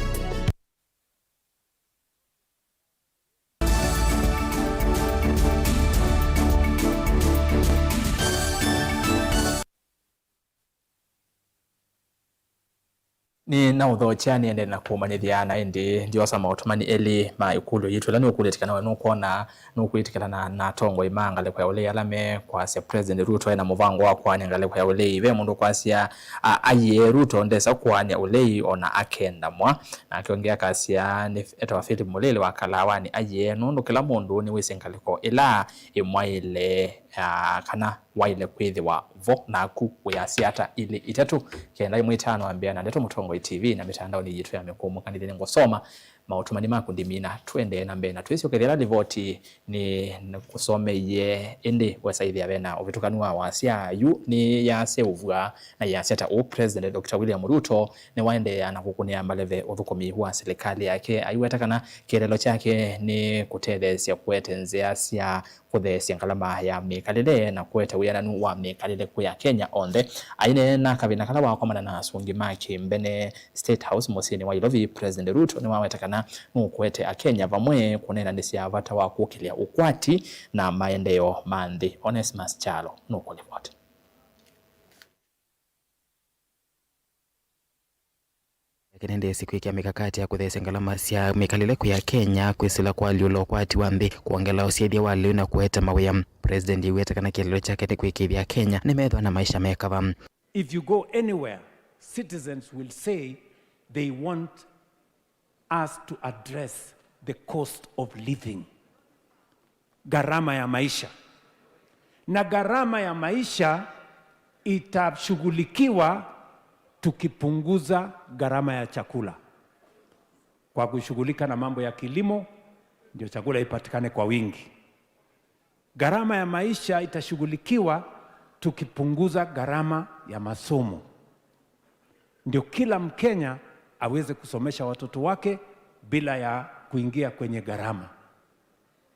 Nĩ na ũthokya nĩendee na kũmanyĩthya, na ĩndĩ ndyosa maũtũmani elĩ ma ĩkũlyo yitũ, ĩla nĩũkũlĩtye kana we nũkwona, nũkwĩtĩkĩlana na atongoi ma ngalĩko ya ũlei ala me kwasya President Ruto ena mũvango wa kũaany'a ngalĩko ya ũlei. Ve mũndũ ũkwasya, a, aiee, Ruto ndesa kũaany'a ũlei ona akenda mwa. Nake ũngĩ akasya, nĩ etawa Philip Mũlĩlĩ wa Kalawani, aiee, nũndũ kĩla mũndũ nĩwĩsĩ ngalĩko ĩla ĩmwaĩle, a, kana waĩle kwĩthĩwa vo, naku wĩasya ata? Ilĩ itatũ kenda ĩmwe itano. Ambĩa na Ndeto Mũtongoi T V na mĩtandaonĩ yitũ ya mĩkũmũkanĩthye nĩngũsoma maũtũmani maku ndimina. Tũendee na mbee na twĩsyokethya ĩla livoti nĩ, nĩkũsomeie, ĩndĩ wesa ĩthĩa ve na ũvĩtũkanu wa wasya. Yu nĩ yaseũvw'a na yasya ta ũũ: President Doctor William Ruto nĩwaendeea na kũkũnĩa maleve ũthũkũmi wa silikalĩ yake, aiweta kana kĩeleelo kyake nĩ kũtetheesya kũete nzĩa sya kũtheesya ngalama ya mĩkalĩle na kũete wĩananu wa mĩkalĩle kwĩ Akenya onthe. Aineena kavinda kala wakomana na asũngĩ ma kĩmbene State House mũsyĩnĩ wa Ilovi, President Ruto nĩwaweta kana nũkũete Akenya vamwe kũneenanĩsya vata wa kũkĩlya ũkwati na maendeeo ma nthĩ. Onesmus Kyalo nũkũlivoti. Nake nĩendeeisye kwĩkĩa mĩkakati ya kũtheesya ngalama sya mĩkalĩle kwĩ Akenya, kwĩsĩla kũalyũla ũkwati wa nthĩ, kwongela ũsyĩthya wa lĩu na kũete mawĩa. President eweta kana kĩeleelo kyake nĩ kwĩkĩĩthya Akenya nĩmethĩwa na maisha me kava. If you go anywhere, citizens will say they want us to address the cost of living, gharama ya maisha. Na gharama ya maisha itashughulikiwa tukipunguza gharama ya chakula kwa kushughulika na mambo ya kilimo, ndio chakula ipatikane kwa wingi. Gharama ya maisha itashughulikiwa tukipunguza gharama ya masomo, ndio kila Mkenya aweze kusomesha watoto wake bila ya kuingia kwenye gharama.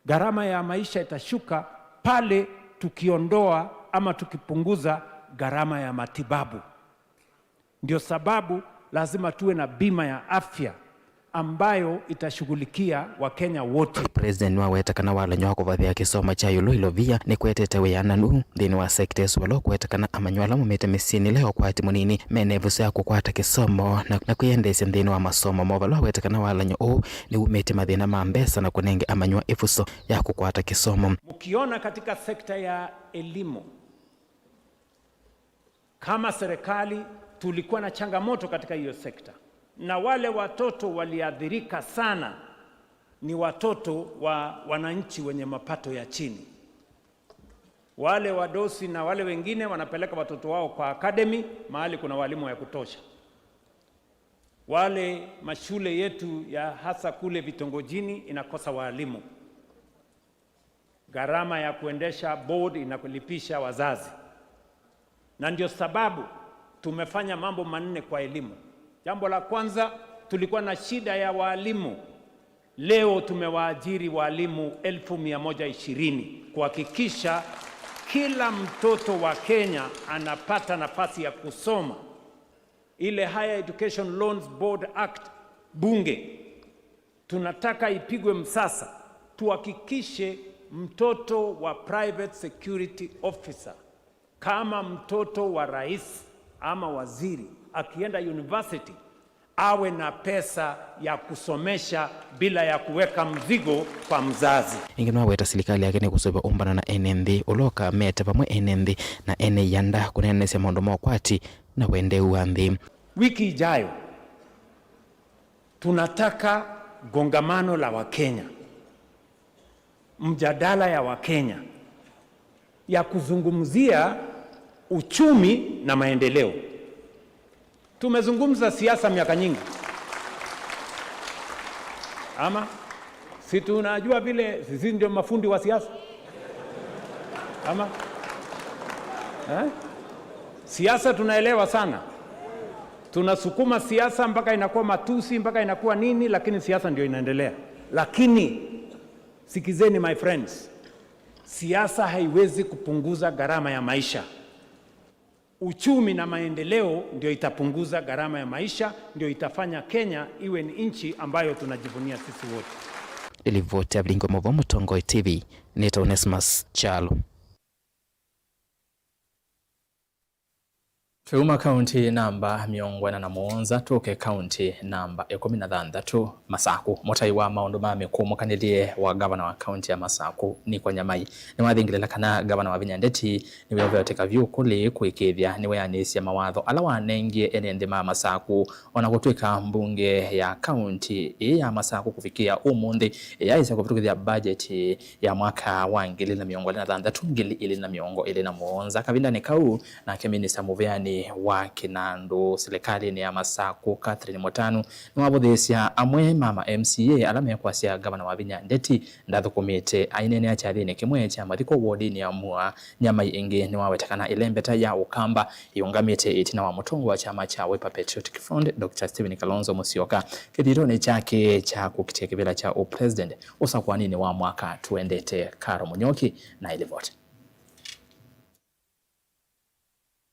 Gharama ya maisha itashuka pale tukiondoa ama tukipunguza gharama ya matibabu. Ndio sababu lazima tuwe na bima ya afya ambayo itashughulikia Wakenya wote. President nĩwaweta kana walany'o wa kũvathĩa kĩsomo kya ĩũlũ ilovia nĩkũetete wĩananu nthĩnĩ wa sekta ĩsu, vala ũkũweta kana amanyĩw'a ala maumĩte mĩsyĩnĩ ĩla ya ũkwati mũnini mena ĩvuso ya kũkwata kĩsomo na, na kwĩyendeesya nthĩnĩ wa masomo moo, vala waweta kana walany'o ũũ nĩwumĩtye mathĩna ma mbesa na kũnenge amanyĩw'a ĩvuso ya kũkwata kĩsomo. Mkiona katika sekta ya elimu, kama serikali tulikuwa na changamoto katika hiyo sekta, na wale watoto waliathirika sana ni watoto wa wananchi wenye mapato ya chini. Wale wadosi na wale wengine wanapeleka watoto wao kwa academy, mahali kuna walimu ya kutosha. Wale mashule yetu ya hasa kule vitongojini inakosa walimu. Gharama ya kuendesha board inakulipisha wazazi. Na ndio sababu tumefanya mambo manne kwa elimu. Jambo la kwanza, tulikuwa na shida ya walimu. Leo tumewaajiri walimu elfu mia moja ishirini kuhakikisha kila mtoto wa Kenya anapata nafasi ya kusoma. Ile Higher Education Loans Board Act, bunge, tunataka ipigwe msasa, tuhakikishe mtoto wa private security officer, kama mtoto wa rais ama waziri, akienda university, awe na pesa ya kusomesha bila ya kuweka mzigo kwa mzazi. Ĩngĩ nĩwaweta silikalĩ yake nĩkũsũvĩa ũmbano na ene nthĩ, ũla ũkamete vamwe ene nthĩ na ene ianda kũneenanĩsya maũndũ ma ũkwati na wendeeu wa nthĩ. Wiki ijayo, tunataka kongamano la Wakenya, mjadala ya Wakenya ya kuzungumzia uchumi na maendeleo. Tumezungumza siasa miaka nyingi. Ama si tunajua vile sisi ndio mafundi wa siasa? Ama eh? Siasa tunaelewa sana. Tunasukuma siasa mpaka inakuwa matusi, mpaka inakuwa nini, lakini siasa ndio inaendelea. Lakini sikizeni, my friends, siasa haiwezi kupunguza gharama ya maisha. Uchumi na maendeleo ndio itapunguza gharama ya maisha, ndio itafanya Kenya iwe ni nchi ambayo tunajivunia sisi wote. Nĩ livoti ya Vilingi wa Mauvoo, Mũtongoi T V, nĩtawa Onesmus Kyalo. Tũuma kaunti namba mĩongo ĩna na mũonza, tũke kaunti namba ĩkũmi na thanthatũ, Masaku. Mũtai wa maũndũ ma mĩkũmũkanĩlye wa ngavana wa kaunti ya Masaku, Nick Wanyamai, nĩwathingĩlĩla kana ngavana Wavinya Ndeti nĩwĩoveteka vyũ kũlĩ kũĩkĩĩthya nĩweanĩsye mawatho ala wanengie ene nthĩ ma Masaku, o na kũtw'ĩka mbunge ya kaunti ĩĩ ya Masaku kũvikĩa ũmũnthĩ yaĩsa kũvĩtũkĩthya mbajeti ya mwaka wa ngili ilĩ na mĩongo ĩlĩ na thanthatũ, ngili ilĩ na mĩongo ĩlĩ na mũonza. Kavindanĩ kau, nake minista mũveani wa kĩnandũ silikalĩnĩ ya Masaku, Catherine Mũtanu, nĩwavũthĩĩsya amwe ma ma M C A ala mekwasya ngavana Wavinya Ndeti ndathũkũmĩte. Aineenea kyathĩnĩ kĩmwe kya mathiko wodinĩ ya Mua, Nyamai ĩngĩ nĩwaweta kana ĩlembeta ya Ũkamba yĩũngamĩte ĩtina wa mũtongoi wa kyama kya Wiper Patriotic Front, Doctor Stephen Kalonzo Musyoka, kĩthitonĩ kyake kya kũkitĩa kĩvĩla kya ũpresident ũsakũaninĩ wa mwaka tũendete. Karo Mũnyoki na ĩlivoti.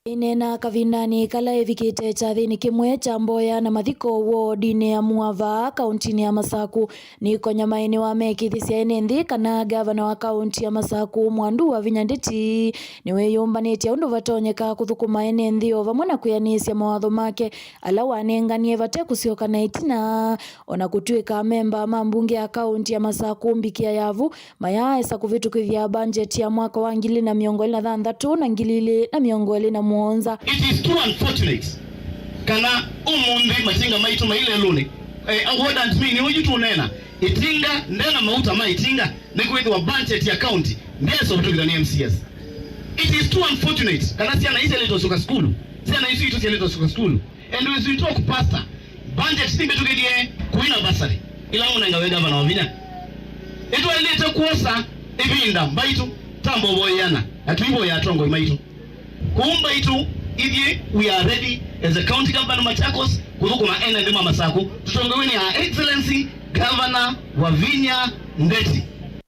Ĩneena kavindanĩ kala ĩvikĩte kyathĩnĩ kĩmwe kya mboya na mathiko wodinĩ ya Muava, kauntinĩ ya Masaku, Nick Nyamai nĩwamekĩthisye ene nthĩ kana ngavana wa kaunti ya Masaku, Mwandu Wavinya Ndeti, nĩwĩyũmbanĩtye ũndũ vatonyeka kũthũkũma ene nthĩ o vamwe na kwĩanĩsya mawatho make ala wanenganie vate kũsyoka na ĩtina. O na kũtw'ĩka amemba ma mbunge ya kaunti ya Masaku Mbikia Yavu mayaaĩsa kũvĩtũkĩthya mbanjeti ya mwaka wa ngili ilĩ na mĩongo ĩlĩ na thanthatũ na ngili ilĩ na mĩongo ĩlĩ na mũonza. It is too unfortunate kana ũmũnthĩ matinga maitũ mai lelũnĩ. Eh, what does mean? Ũyu tũneena, ĩtinga ndena mauta ma ĩtinga, nĩkwĩthĩwa budget ya county ndesa ũtũkĩthwa nĩ M C S. It is too unfortunate kana syana isu syaletwa syoka sukulu, syana isu itũ syaletwa syoka sukulu. And as we talk, Pastor, budget nĩmbĩtũkĩthye kũina bursary ila mũnengawe gavana Wavinya. Nĩtwaĩlĩte kwosa ĩvinda mbaitũ ta mbovoyana na tũivoya atongoi maitũ. Kũu mbaitũ ithyĩ, we are ready as a county government of Machakos kũthũkũma ene nthĩ ma Masaku tũtongoew'e nĩ Her Excellency Governor Wavinya Ndeti.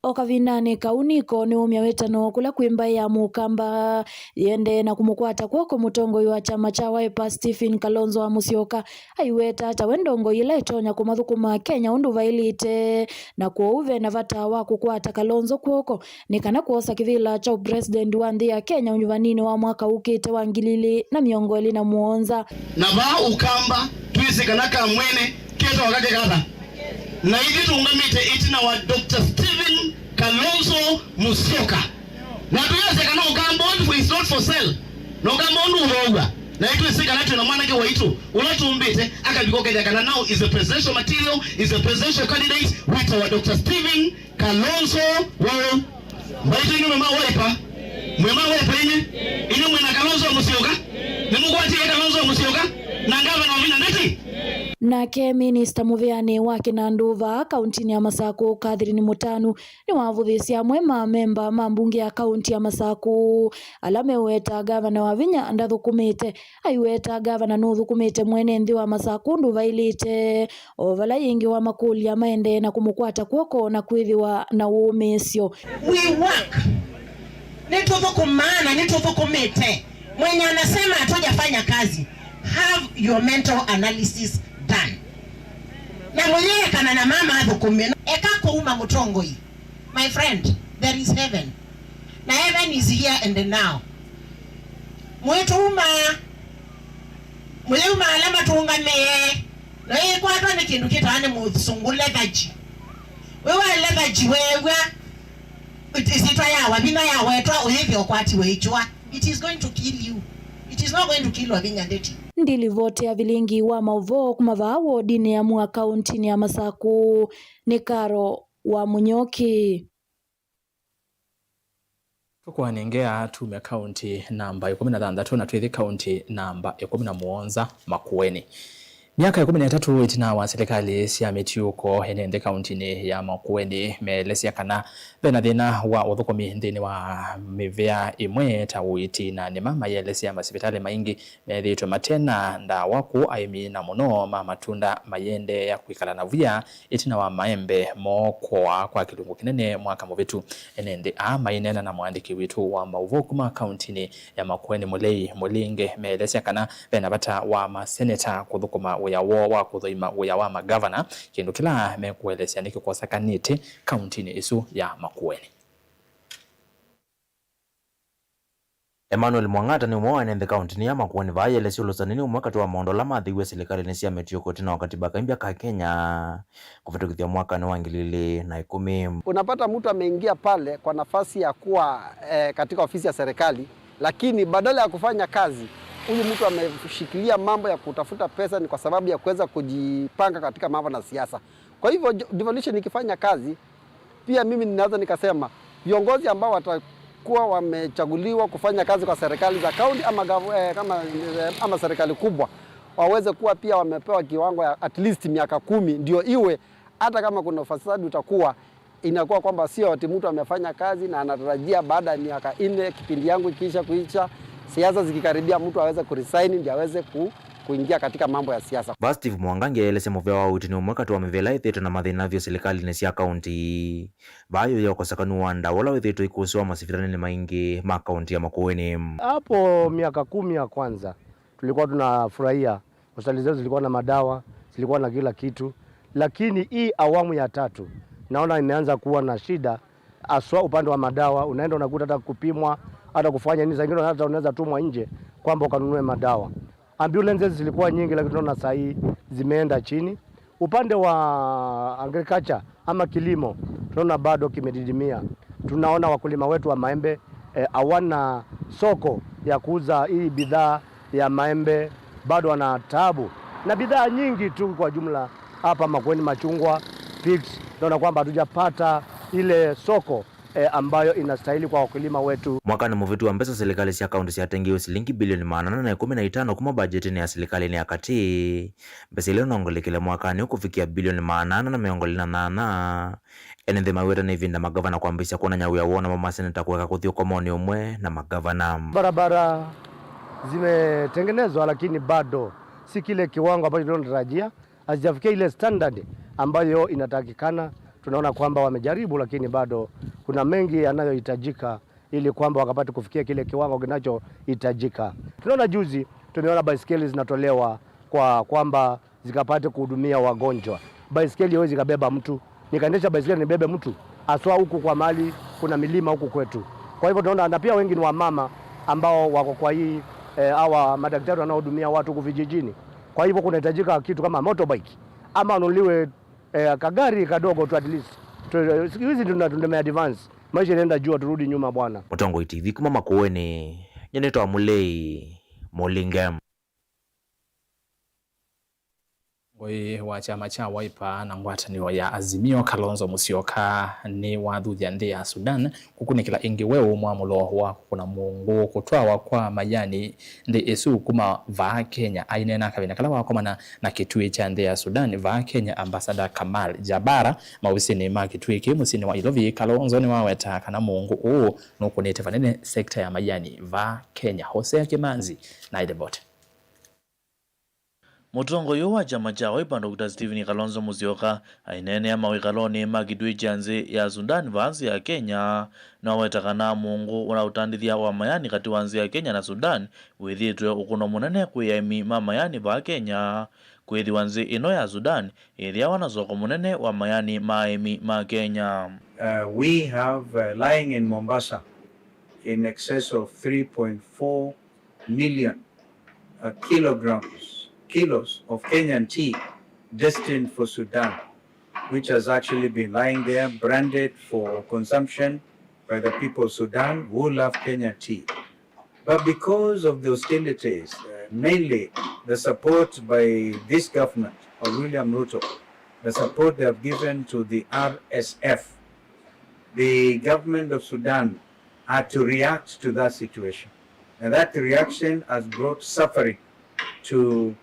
O kavindanĩ kau, Nick nĩwaumya wĩtano kũla kwĩ mbaĩ ya Mũkamba yĩendee na kũmũkwata kw'oko mũtongoi wa kyama kya Wiper Stephen Kalonzo wa Musyoka, aiweta ta we ndongoi ĩla ĩtonya kũmathũkũma Akenya ũndũ vaĩlĩte, na kwoou ve na vata wa kũkwata Kalonzo kw'oko nĩ kana kwosa kĩvĩla kya ũpresident wa nthĩ ya Kenya ũnyuvaninĩ wa mwaka ũkĩte wa ngili ilĩ na mĩongo ĩlĩ na mũonza. Na vaa Ũkamba twĩsĩ kana kamwene ketawa kake katha. Na ithyĩ tũũngamĩte ĩtina wa Doctor Stephen Kalonzo Musyoka. Na twĩasya kana Ũkamba ũndũ is not for sale. Na Ũkamba ũndũ ũthoow'a. Na itwĩsĩ kana twĩ na mwanake waitũ ũla tũmbĩte akavika ũkethĩa kana now is a presidential material, is a presidential candidate, wĩtawa Doctor Stephen Kalonzo wa Mbaitũ. Inyu mwĩ ma Wiper, mwĩ ma Wiper inyu, inyu mwĩ na Kalonzo Musyoka, nĩmũkwatie Kalonzo Musyoka na ngavana Wavinya Ndeti. Nake minista mũvĩanĩ wa kĩnandũ vaa kauntinĩ ya Masaku, Catherine Mũtanu, nĩwavũthĩsye amwe ma memba ma mbunge ya kaunti ya Masaku ala meũweta ngavana Wavinya ndathũkũmĩte. Aiweta ngavana nũthũkũmĩte mwene nthĩ wa Masaku ũndũ vaĩlĩte, o vala yĩngĩ wamakũlya maendee na kũmũkwata kw'oko na kwĩthĩwa na wũmĩĩsyo. We work. Nĩtũthũkũmaa na nĩtũthũkũmĩte. Mwenye anasema hatujafanya kazi, have your mental analysis done. Na mũyĩekana na mama athũkũme. Eka kũuma mũtongoi. My friend, there is heaven. Na heaven is here and now. Mwĩtũuma, mũyĩuma ala matũngamĩe, na ĩkwatwa nĩ kĩndũ kĩtawa nĩ mũsũngũ lethargy. Wĩ wa lethargy weew'a ĩsyĩtwa ya Wavinya yawetwa, ũyĩthĩa ũkwatiwe ĩkyũa. It is going to kill you. It is not going to kill Wavinya Ndeti. Ndilivoti ya vilingi wa maũvoo kuma vaa wodinĩ ya Mua kauntinĩ ya Masaku nĩ Karo wa Mũnyoki. Tũkũanengea tume kaunti namba ĩkũmi na thanthatũ na twĩthi kaunti namba ĩkũmi na mũonza, Makueni. Myaka ĩkũmi na ĩtatũ ĩtina wa silikalĩ sya mĩtiũko ene nthĩ kauntinĩ ya Makueni meelesya kana vena thĩna wa ũthũkũmi nthĩnĩ wa mĩvĩa ĩmwe ta ũiiti na nĩma mayĩelesya masivitalĩ maingĩ methĩĩtwe mate na ndawa, kũu aĩmi na mũno ma matunda mayĩendeea kwĩkala na via ĩtina wa maembe moo kũaa kwa kĩlungu kĩnene mwaka mũvĩtu. Ene nthĩ aa maineena na mũandĩki witũ wa maũvoo kuma kauntinĩ ya Makueni, Mũlei Mũlinge, meelesya kana vena vata wa maseneta kũthũkũma wĩa woo wa kũthũima wĩa wa magavana, kĩndũ kĩla mekũelesya nĩkĩkosekanĩte kauntinĩ ĩsu ya Makueni. Emmanuel Mwang'ata nĩ ũmwe wa ene nthĩ kauntinĩ ya Makueni vaa yelesya ũlũsani nĩ ũmwe katĩ wa maũndũ ala mathĩiwe silikalĩnĩ sya mĩtiũko ĩtina wa katiba kaimbya ka Kenya kũvĩtũkĩthya mwakanĩ wa ngili ilĩ na ĩkũmi. Unapata mtu ameingia pale kwa nafasi ya kuwa, eh, katika ofisi ya serikali, lakini badala ya kufanya kazi, huyu mtu ameshikilia mambo ya kutafuta pesa ni kwa sababu ya kuweza kujipanga katika mambo na siasa. Kwa hivyo, jo-, devolution ikifanya kazi, pia mimi ninaweza nikasema viongozi ambao watakuwa wamechaguliwa kufanya kazi kwa serikali za county ama gav-, eh, kama, eh, ama serikali kubwa waweze kuwa pia wamepewa kiwango ya at least miaka kumi, ndio iwe hata kama kuna ufisadi utakuwa, inakuwa kwamba sio ati mtu amefanya kazi na anatarajia baada ya miaka nne, kipindi yangu ikiisha kuisha, siasa zikikaribia, mtu aweze kuresign ndio aweze ku-, kuingia katika mambo ya siasa. Va Steve Mwangangi aelesya mũvea wa ũiiti nĩ ũmwe katĩ wa mĩvĩa ĩla ĩthĩĩtwe na mathĩna vyũ silikalĩnĩ sya kaunti. Vaa yũya ũkosekanu wa ndawa ũla wĩthĩĩtwe ikũsĩwa masivitalĩnĩ maingĩ ma kaunti ya Makueni. Hapo miaka kumi ya kwanza, tulikuwa tunafurahia, hospitali zetu zilikuwa na madawa, zilikuwa na kila kitu, lakini hii awamu ya tatu naona imeanza kuwa na shida, haswa upande wa madawa. Unaenda unakuta hata kupimwa, hata kufanya nini, saa ingine hata unaweza tumwa nje kwamba ukanunue madawa. Ambulances zilikuwa nyingi, lakini tunaona saa hii zimeenda chini. Upande wa agriculture ama kilimo, tunaona bado kimedidimia. Tunaona wakulima wetu wa maembe, eh, hawana soko ya kuuza hii bidhaa ya maembe, bado wana taabu na bidhaa nyingi tu kwa jumla. Hapa Makueni, machungwa, figs, tunaona kwamba hatujapata ile soko, eh, ambayo inastahili kwa wakulima wetu. Mwakanĩ mũvĩtu wa mbesa, silikalĩ sya kaunti syatengiwe silingi bilioni maana ana na ĩkũmi na itano kuma mbajetinĩ ya silikalĩnĩ ya katĩ. Mbesa ila inongolekile mwakanĩ ũũ kũvikĩa bilioni maana ana na mĩongo ĩlĩ na nyanya. Ene nthĩ maweta nĩ ĩvinda mangavana kwambĩĩsya kwonany'a wĩa woo namo maseneta kũeka kũthi ũkomonĩ ũmwe na mangavana. Barabara zimetengenezwa, lakini bado si kile kiwango ambacho tunatarajia. Hazijafikia ile standard ambayo inatakikana. Tunaona kwamba wamejaribu, lakini bado kuna mengi yanayohitajika ili kwamba wakapate kufikia kile kiwango kinachohitajika. Tunaona juzi tumeona baisikeli zinatolewa kwa kwamba zikapate kuhudumia wagonjwa. Baisikeli haiwezi kabeba mtu. Nikaendesha baisikeli nibebe mtu, haswa huku kwa mahali kuna milima huku kwetu. Kwa hivyo tunaona, na pia wengi ni wamama ambao wako kwa hii, eh, hawa madaktari wanaohudumia watu huku vijijini. Kwa hivyo kunahitajika kitu kama motorbike ama anunuliwe, eh, kagari kadogo tu at least. Tu-, siku hizi tuna-, tume advance. Maisha inaenda juu, turudi nyuma bwana. Mũtongoi T V kuma Makueni, nyie nĩtawa Mũlei Mũlinge. Ngoi wa kyama kya Wiper na ngwatanĩo ya Azimio, Kalonzo Musyoka, nĩwathuthya nthĩ ya Sudan kũkunĩkĩla ĩngĩ weũ mwamũlo wa kũkũna mũngũ kũtwawa kwa mayani nthĩ ĩsu kuma vaa Kenya. Aineena kavinda kala wakomana na kĩtuĩ kya nthĩ ya Sudan vaa Kenya, Ambassador Kamal Jabara, maovisinĩ ma kĩtuĩ kĩu mũsyĩnĩ wa Nairobi, Kalonzo nĩwaweta kana mũngũ ũũ nũkũnĩte vanene sekta ya mayani vaa Kenya. Hosea Kimanzi na ĩlivoti. Mũtongoi ũũ wa kyama kya Wiper, Doctor Stephen Kalonzo Musyoka, aineenea mawĩkalonĩ ma kĩtuĩ kya nzĩ ya Sudan vaa nzĩ ya Kenya, nĩwaweta kana mũngũ ũla ũtandĩthya wa mayani katĩ wa nzĩ ya Kenya na Sudan wĩthĩĩtwe ũkũno mũnene kwĩ aĩmi ma mayani vaa Kenya, kwĩthĩwa nzĩ ĩno ya Sudan ĩthĩawa na soko mũnene wa mayani ma aĩmi ma Kenya. Uh, we have, uh, lying in Mombasa in excess of three point four million, uh, kilograms, kilos of Kenyan tea destined for Sudan, which has actually been lying there, branded for consumption by the people of Sudan who love Kenyan tea. But because of the hostilities, uh, mainly the support by this government of William Ruto, the support they have given to the R S F, the government of Sudan had to react to that situation. And that reaction has brought suffering to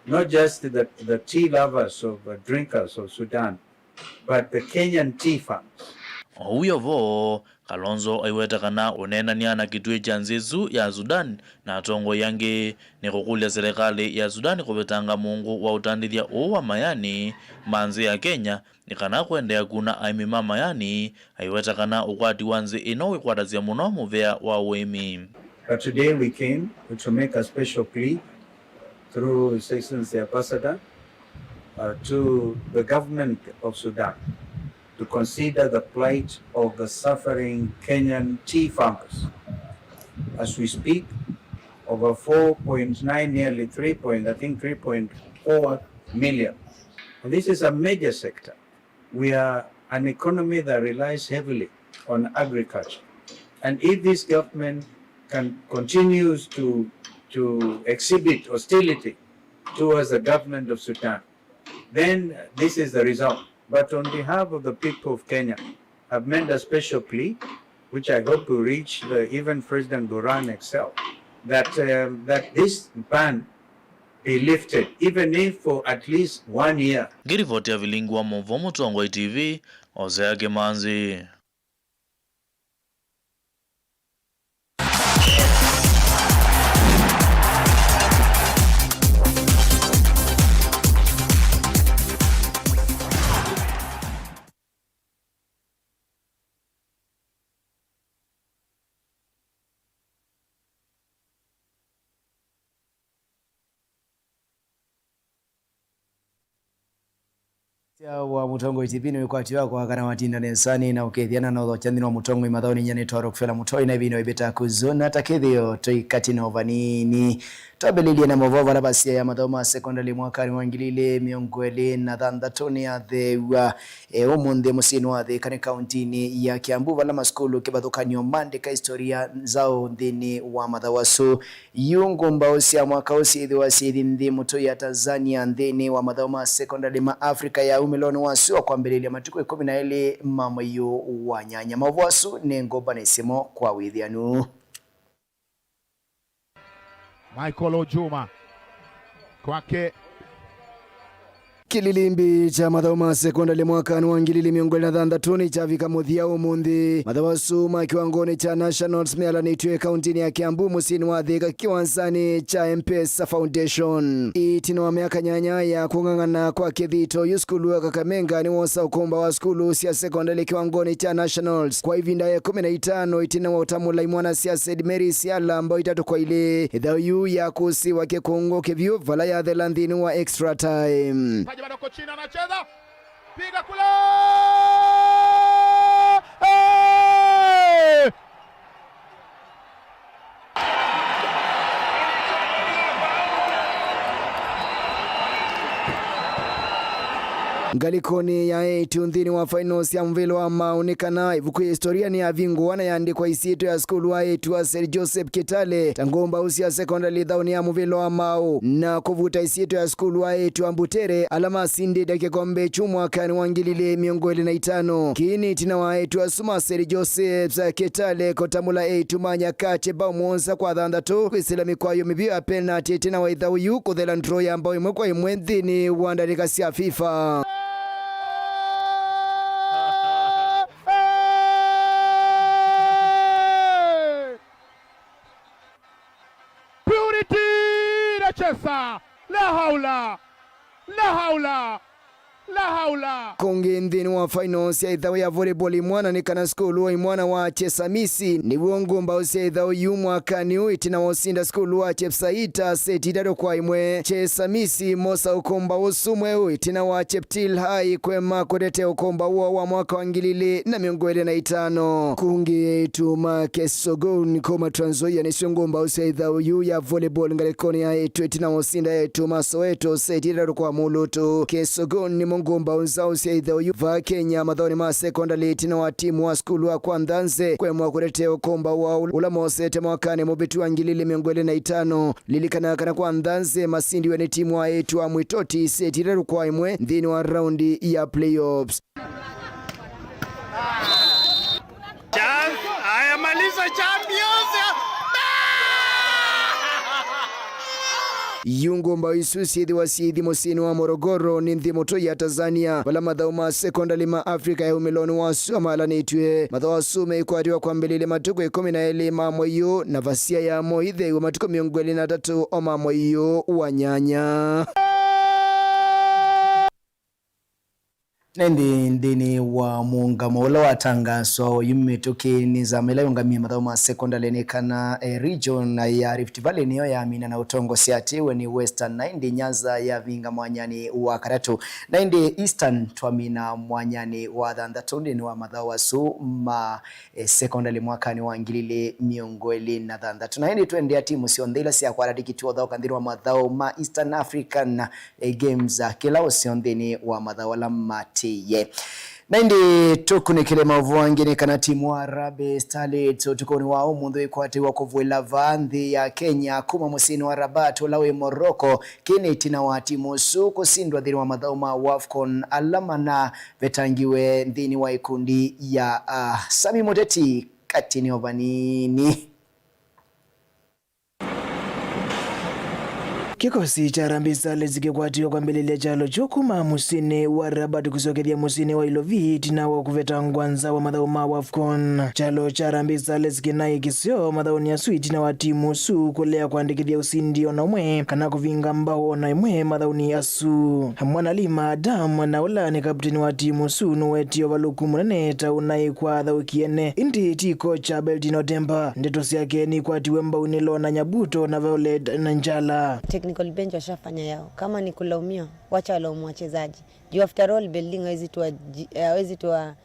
not just the, the tea lovers of, uh, drinkers of Sudan, but the Kenyan tea farms. O ũu wĩ o vo, Kalonzo aiweta kana ũneenany'a na kĩtuĩ kya nzĩ ĩsu ya Sudan na atongoi angĩ nĩ kũkũlya silikalĩ ya Sudan kũvetanga mũngũ wa ũtandĩthya ũũ wa mayani ma nzĩ ya Kenya nĩ kana kũendeea kuna aĩmi ma mayani, aiweta kana ũkwati wa nzĩ ĩno wĩkwatasya mũno mũvea wa ũĩmi. But today we came to make a special plea through His Excellency Ambassador, uh, to the government of Sudan to consider the plight of the suffering Kenyan tea farmers. As we speak, over four point nine, nearly three point, I think three point four million. And this is a major sector. We are an economy that relies heavily on agriculture. And if this government can, continues to, to exhibit hostility towards the government of Sudan, then this is the result. But on behalf of the people of Kenya, I've made a special plea, which I hope will reach the, even President Burhan himself, that, um, that this ban be lifted, even if for at least one year. Ngĩrivoti ya vilingi wa maũvoo Mũtongoi T V, Hosea Kimanzi. Sya wa Mũtongoi T V nĩ wĩkwatyo wakwa kana watinda nesa nĩ na ũkethya na nothokya nthĩnĩ wa Mũtongoi mathaũnĩ. Nyie nĩtwa Rockefeller Mũtoi na ĩvinda ĩvĩta kũzona ta kĩthĩo tũikatĩ na ũvanini. Twambĩlĩlye na mavoo vala vasia ya mathaũ ma sekondalĩ mwakanĩ wa ngili ilĩ mĩongo ĩlĩ na thanthatũ nĩyatheew'a e, ũmũnthĩ mũsyĩnĩ wa Thĩka nĩ kauntinĩ ya Kiambu, vala masukulu kĩvathũkany'o maandĩka historia nzaũ nthĩnĩ wa mathaũ asu. Yu ngũmbaũ sya mwaka ũũ syĩthĩwa syĩthi nthĩ mũtũi ya Tanzania nthĩnĩ wa mathaũ ma sekondalĩ ma Africa ya umĩlonĩ wa sua kwambĩlĩlya matukũ ĩkũmi na elĩ ma mwei ũũ wa nyanya. Mavoo asu nĩ ngũmbanĩsye mo kwa wĩthĩanu. Michael Ojuma kwake. Kĩlilimbi kya mathaũ ma sekondalĩ mwakanĩ wa ngili ilĩ mĩongo ĩlĩ na thanthatũ nĩkyavika mũthya ũmũnthĩ. Mathaũ asu ma kĩwangonĩ kya Nationals mealanĩtw'e kauntinĩ ya Kiambu mũsyĩnĩ wa Thĩka kĩwanzanĩ kya M-Pesa Foundation. Ĩtina wa myaka nyanya ya kũng'ang'ana kwa kĩthito, yu sukulu wa Kakamega nĩwosa ũkomba wa sukulu sya sekondalĩ kĩwangonĩ kya Nationals kwa ĩvinda ya ĩkũmi na itano ĩtina wa ũtamũla imwana sya St Mary's ya lamba itatũ kwa ilĩ. Ĩthaũ yu ya kũsĩwa kĩkũngũ kĩvyũ vala yathela nthĩnĩ wa extra time. Paji bado kochina anacheza. Piga kule! Hey! Ngalĩkonĩ ya eĩtu nthĩnĩ wa finals ya mũvĩla wa maũ nĩ kana ĩvuku ya historia nĩyavingũwa na yaandĩkwa ĩsyĩtwa ya sukulu wa eĩtu wa Saint Joseph Kitale ta ngũmbaũ sya sekondalĩ ĩthaũnĩ ya mũvĩla wa maũ na kũvuta ĩsyĩtwa ya sukulu wa eĩtu wa Mbutere ala masindĩte kĩkombe kyu mwakanĩ wa ngili ilĩ mĩongo ĩlĩ na itano. Kĩĩ nĩ ĩtina wa eĩtu asu ma Saint Joseph's Kitale kũtamũla eĩtu ma Nyakati bao mũonza kwa thanthatũ kwĩsĩla mĩkwayo mĩvyũ ya penalty ĩtina wa ĩthaũ yu kũthela draw ya mbao ĩmwe kwa ĩmwe nthĩnĩ wa ndatĩka sya FIFA. Purity Nachesa! La haula! La haula! La haula! Kũngĩ nthĩnĩ wa finals ya ĩthaũ ya volleyball imwana nĩ kana sukulu wa imwana wa Chesamisi nĩw'o ngũmbaũ sya ĩthaũ yu mwakanĩ ũũ ĩtina wa ũsinda sukulu wa Chepsaita seti itatũ kwa ĩmwe. Chesamisi mosa ũkomba ũsu mweũ ĩtina wa Cheptil High kwema kũtetea ũkomba woo wa mwaka wa ngili ilĩ na mĩongo ĩlĩ na itano. Kũngĩ eĩtu ma Kesogon kuma Trans Nzoia nĩsyo ngũmbaũ sya ĩthaũ yu ya volleyball ngalĩkonĩ ya eĩtu ĩtina wa ũsinda eĩtu ma Soweto seti itatũ kwa mũlũtũ. Kesogon nĩmo ngũmbaũ nzaũ sya ĩthaũ yu va Kenya mathaũnĩ ma sekondalĩ ĩtina wa timu wa sukulu wa kwa Nthanze kwemwa kũtetea ũkomba woo ũla mosete mwakanĩ mũvĩtu wa ngili ilĩ mĩongo ĩlĩ na itano. Lilikana kana kwa Nthanze masindiwe nĩ timu wa eĩtu wa Mwitoti seti itatũ kwa ĩmwe nthĩnĩ wa raundi ya playoffs. Cha-, haya, maliza champions. Yu ngũmbaũ isu syĩthĩwa syĩthi mũsyĩnĩ wa Morogoro nĩ nthĩ mũtũi ya Tanzania, vala mathaũ ma sekondalĩ ma Africa ya umĩlonĩ wa sua malanĩtw'e. Mathaũ asu meĩkwatĩwa kwambĩlĩlya matukũ ĩkũmi na elĩ ma mwei ũũ, na vasia yamo ĩtheew'a matukũ mĩongo ĩlĩ na atatũ o ma mwei ũũ wa nyanya. Na ĩndĩ nthĩnĩ wa mũũngamo ũla watangaaswa oyu mĩtũkĩ nĩ nzama ĩla yũngamĩe mathaũ ma sekondalĩ nĩ kana, eh, region ya Rift Valley nĩyo yamina na ũtongosya atĩ we nĩ Western, na ĩndĩ Nyanza yavinga mwanyanĩ wa katatũ, na ĩndĩ Eastern twamina mwanyanĩ wa thanthatũ nthĩnĩ wa mathaũ asu ma eh, sekondalĩ mwakanĩ wa ngili ilĩ mĩongo ĩlĩ na thanthatũ. Na ĩndĩ twendea timu syonthe ila syakwata tikiti wa ũthaũka nthĩnĩ wa mathaũ ma Eastern African, eh, Games, ah, kĩla ũseo nthĩnĩ wa mathaũ ala matĩĩe. Na ĩndĩ tũkunĩkĩle maũvoo angĩ nĩ kana timu wa Harambee Starlets ũtukũnĩ wa ũmũnthĩ ĩkwatĩwa kũvũĩla vaa nthĩ ya Kenya kuma mũsyĩnĩ wa Rabat ũla wĩ Morocco. Kĩĩ nĩ ĩtina wa timu ũsu kũsindwa nthĩnĩ wa mathaũ ma WAFCON ala mana vetangiwe nthĩnĩ wa ikundi ya, ah, Sami Mũteti katĩnĩ o vanini. Kĩkosi kya Harambee Starlets kĩkwatiwe kwambĩlĩlya kyalo kyu kuma mũsyĩnĩ wa Rabat kũsyokethya mũsyĩnĩ wa Ilovi ĩtina wa kũvetangwa nza wa mathaũ ma WAFCON. Kyalo kya Harambee Starlets kĩnaĩ kĩseo mathaũnĩ asu ĩtina wa timu ũsu kũlea kwandĩkĩthya ũsindi ona ũmwe kana kũvinga mbao ona ĩmwe mathaũnĩ asu. Mwanalima Adam, na ũla nĩ kapteni wa timu ũsu, nũwetie ũvalũku mũnene ta ũnaĩ kwa athaũki ene. Ĩndĩ ti kocha Beltino Temba. Ndeto syake nĩikwatiwe mbau nĩ Lorna Nyabuto na Violet Nanjala. Nicole Bench washafanya yao. Kama ni kulaumiwa, wacha walaumu wachezaji. Juu after all, Belding hawezi toa ji- eh, hawezi toa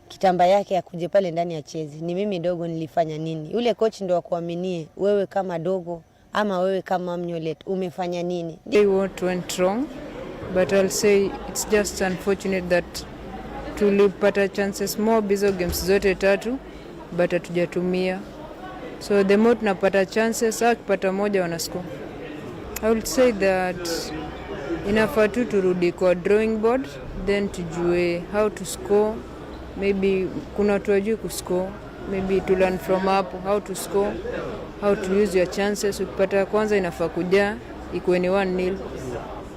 kitamba yake akuje pale ndani acheze. Ni mimi dogo nilifanya nini? Yule coach ndo akuaminie wewe kama dogo, ama wewe kama Mnyolet umefanya nini? Say what went wrong, but I'll say it's just unfortunate that tulipata chances mob hizo games zote tatu, but hatujatumia. So the more tunapata chances, hata wakipata moja wana score. I would say that inafaa tu turudi kwa drawing board, then tujue how to score. Maybe kuna watu wajui kuscore, maybe to learn from hapo, how to score, how to use your chances. Ukipata ya kwanza inafaa kujaa, ikuwe ni one nil,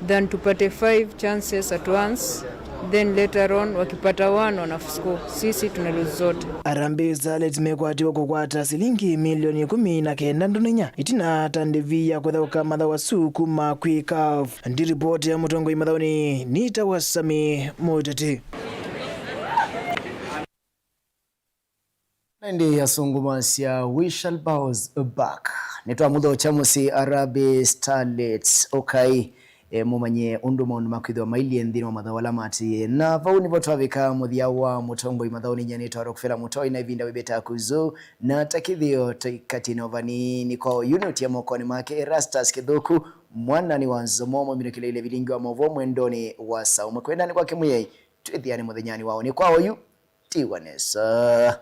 than tupate five chances at once, then later on wakipata one wanascore, sisi tuna lose zote. Harambee Starlets mekwatiwa kũkwata silingi milioni ikũmi na kenda ndola inya itina ta ndĩvi ya kũthaũka mathaũ asu kuma kwĩ CAF. Ndi ripoti ya Mũtongoi Mathaũnĩ, nĩtawa Sami Mũteti. Na ĩndĩ asũngũ masya, "We shall bounce back." Nĩtwamũthokya mũsyĩ Harambee Starlets. Ũkai, e, mũmanye ũndũ maũndũ makwĩthĩwa mailyĩ nthĩnĩ wa mathaũ ala maatĩĩe. Na vau nĩvo twavika mũthya wa Mũtongoi Mathaũnĩ. Nyie nĩtawa Rockefeller Mũtoi, na ĩvinda wĩvĩtaa kũzũ, na ta kĩthĩo tũikatĩ na ũvani. Nĩ kwa oyu nũtie mokonĩ make Erastus Kĩthũku, mwananĩ wa Nzomo, mũminũkĩlĩile vilingi wa maũvoo mwendonĩ wa saa ũmwe. Kwendani kwake Mwĩai, twĩthĩane mũthenyanĩ wa ũnĩ. Kwa oyu, tiwa nesa.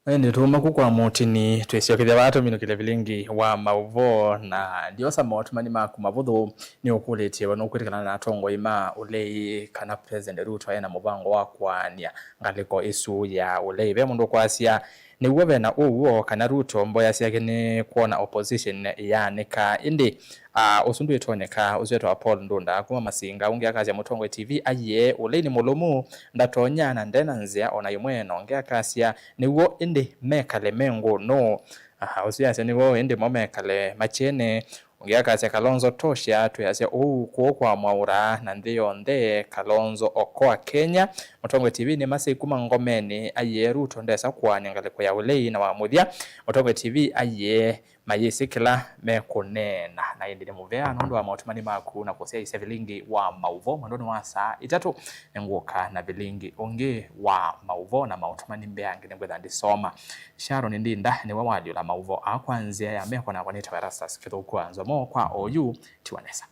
Ĩndĩ tuuma ku kwa mũtini, twĩsyokethya vaa tũminũkĩle vilingi wa maũvoo, na ndiosa maũtũmani maku mavũthũ. Nĩũkũlĩtye we nũkwĩtĩkĩlana na atongoi ma ũlei kana President Ruto ena mũvango wa kũaany'a ngalĩko ĩsu ya ũlei. Ve mũndũ ũkwasya nĩw'o ve na ũw'o kana Ruto mboya syake nĩ kwona opposition yaanĩka, ĩndĩ Ah, ũsu ndwĩtonyeka. Ũsu etawa Paul Ndunda kuma Masinga. Ũngĩ akasya, Mũtongoi T V aiee, ũlei nĩ mũlũmu, ndatonya na ndena nzĩa ona ĩmwe. Na ũngĩ akasya, nĩw'o ĩndĩ mekale me ngũ nũũ? Aha, ũsu yasya, nĩw'o ĩndĩ mo mekale makyene. Ũngĩ akasya, Kalonzo tosha, twĩasya ũu kũũ kwa Mwaura na nthĩ yonthe. Kalonzo okoa Kenya. Mũtongoi T V nĩ masei kuma Ngomeni, aiee, Ruto ndesa kũaany'a ngalĩko ya ũlei. Na wa mũthya, Mũtongoi T V aiee, mayĩsĩ kĩla mekũneena. Na ĩndĩ nĩ mũvea nũndũ wa maũtũmani maku na kũsyaĩĩsya vilingi wa maũvoo mwendonĩ wa saa itatũ. Nĩngũka na vilingi ũngĩ wa maũvoo na maũtũmani mbeange nĩngwĩtha ndĩsoma. Sharon Ndinda nĩwe walyũla maũvoo aa kwa nzĩa ya meko, nakwa nĩtawa Erastus Kĩthũku wa Nzomo. Kwa oyu, tiwa nesa.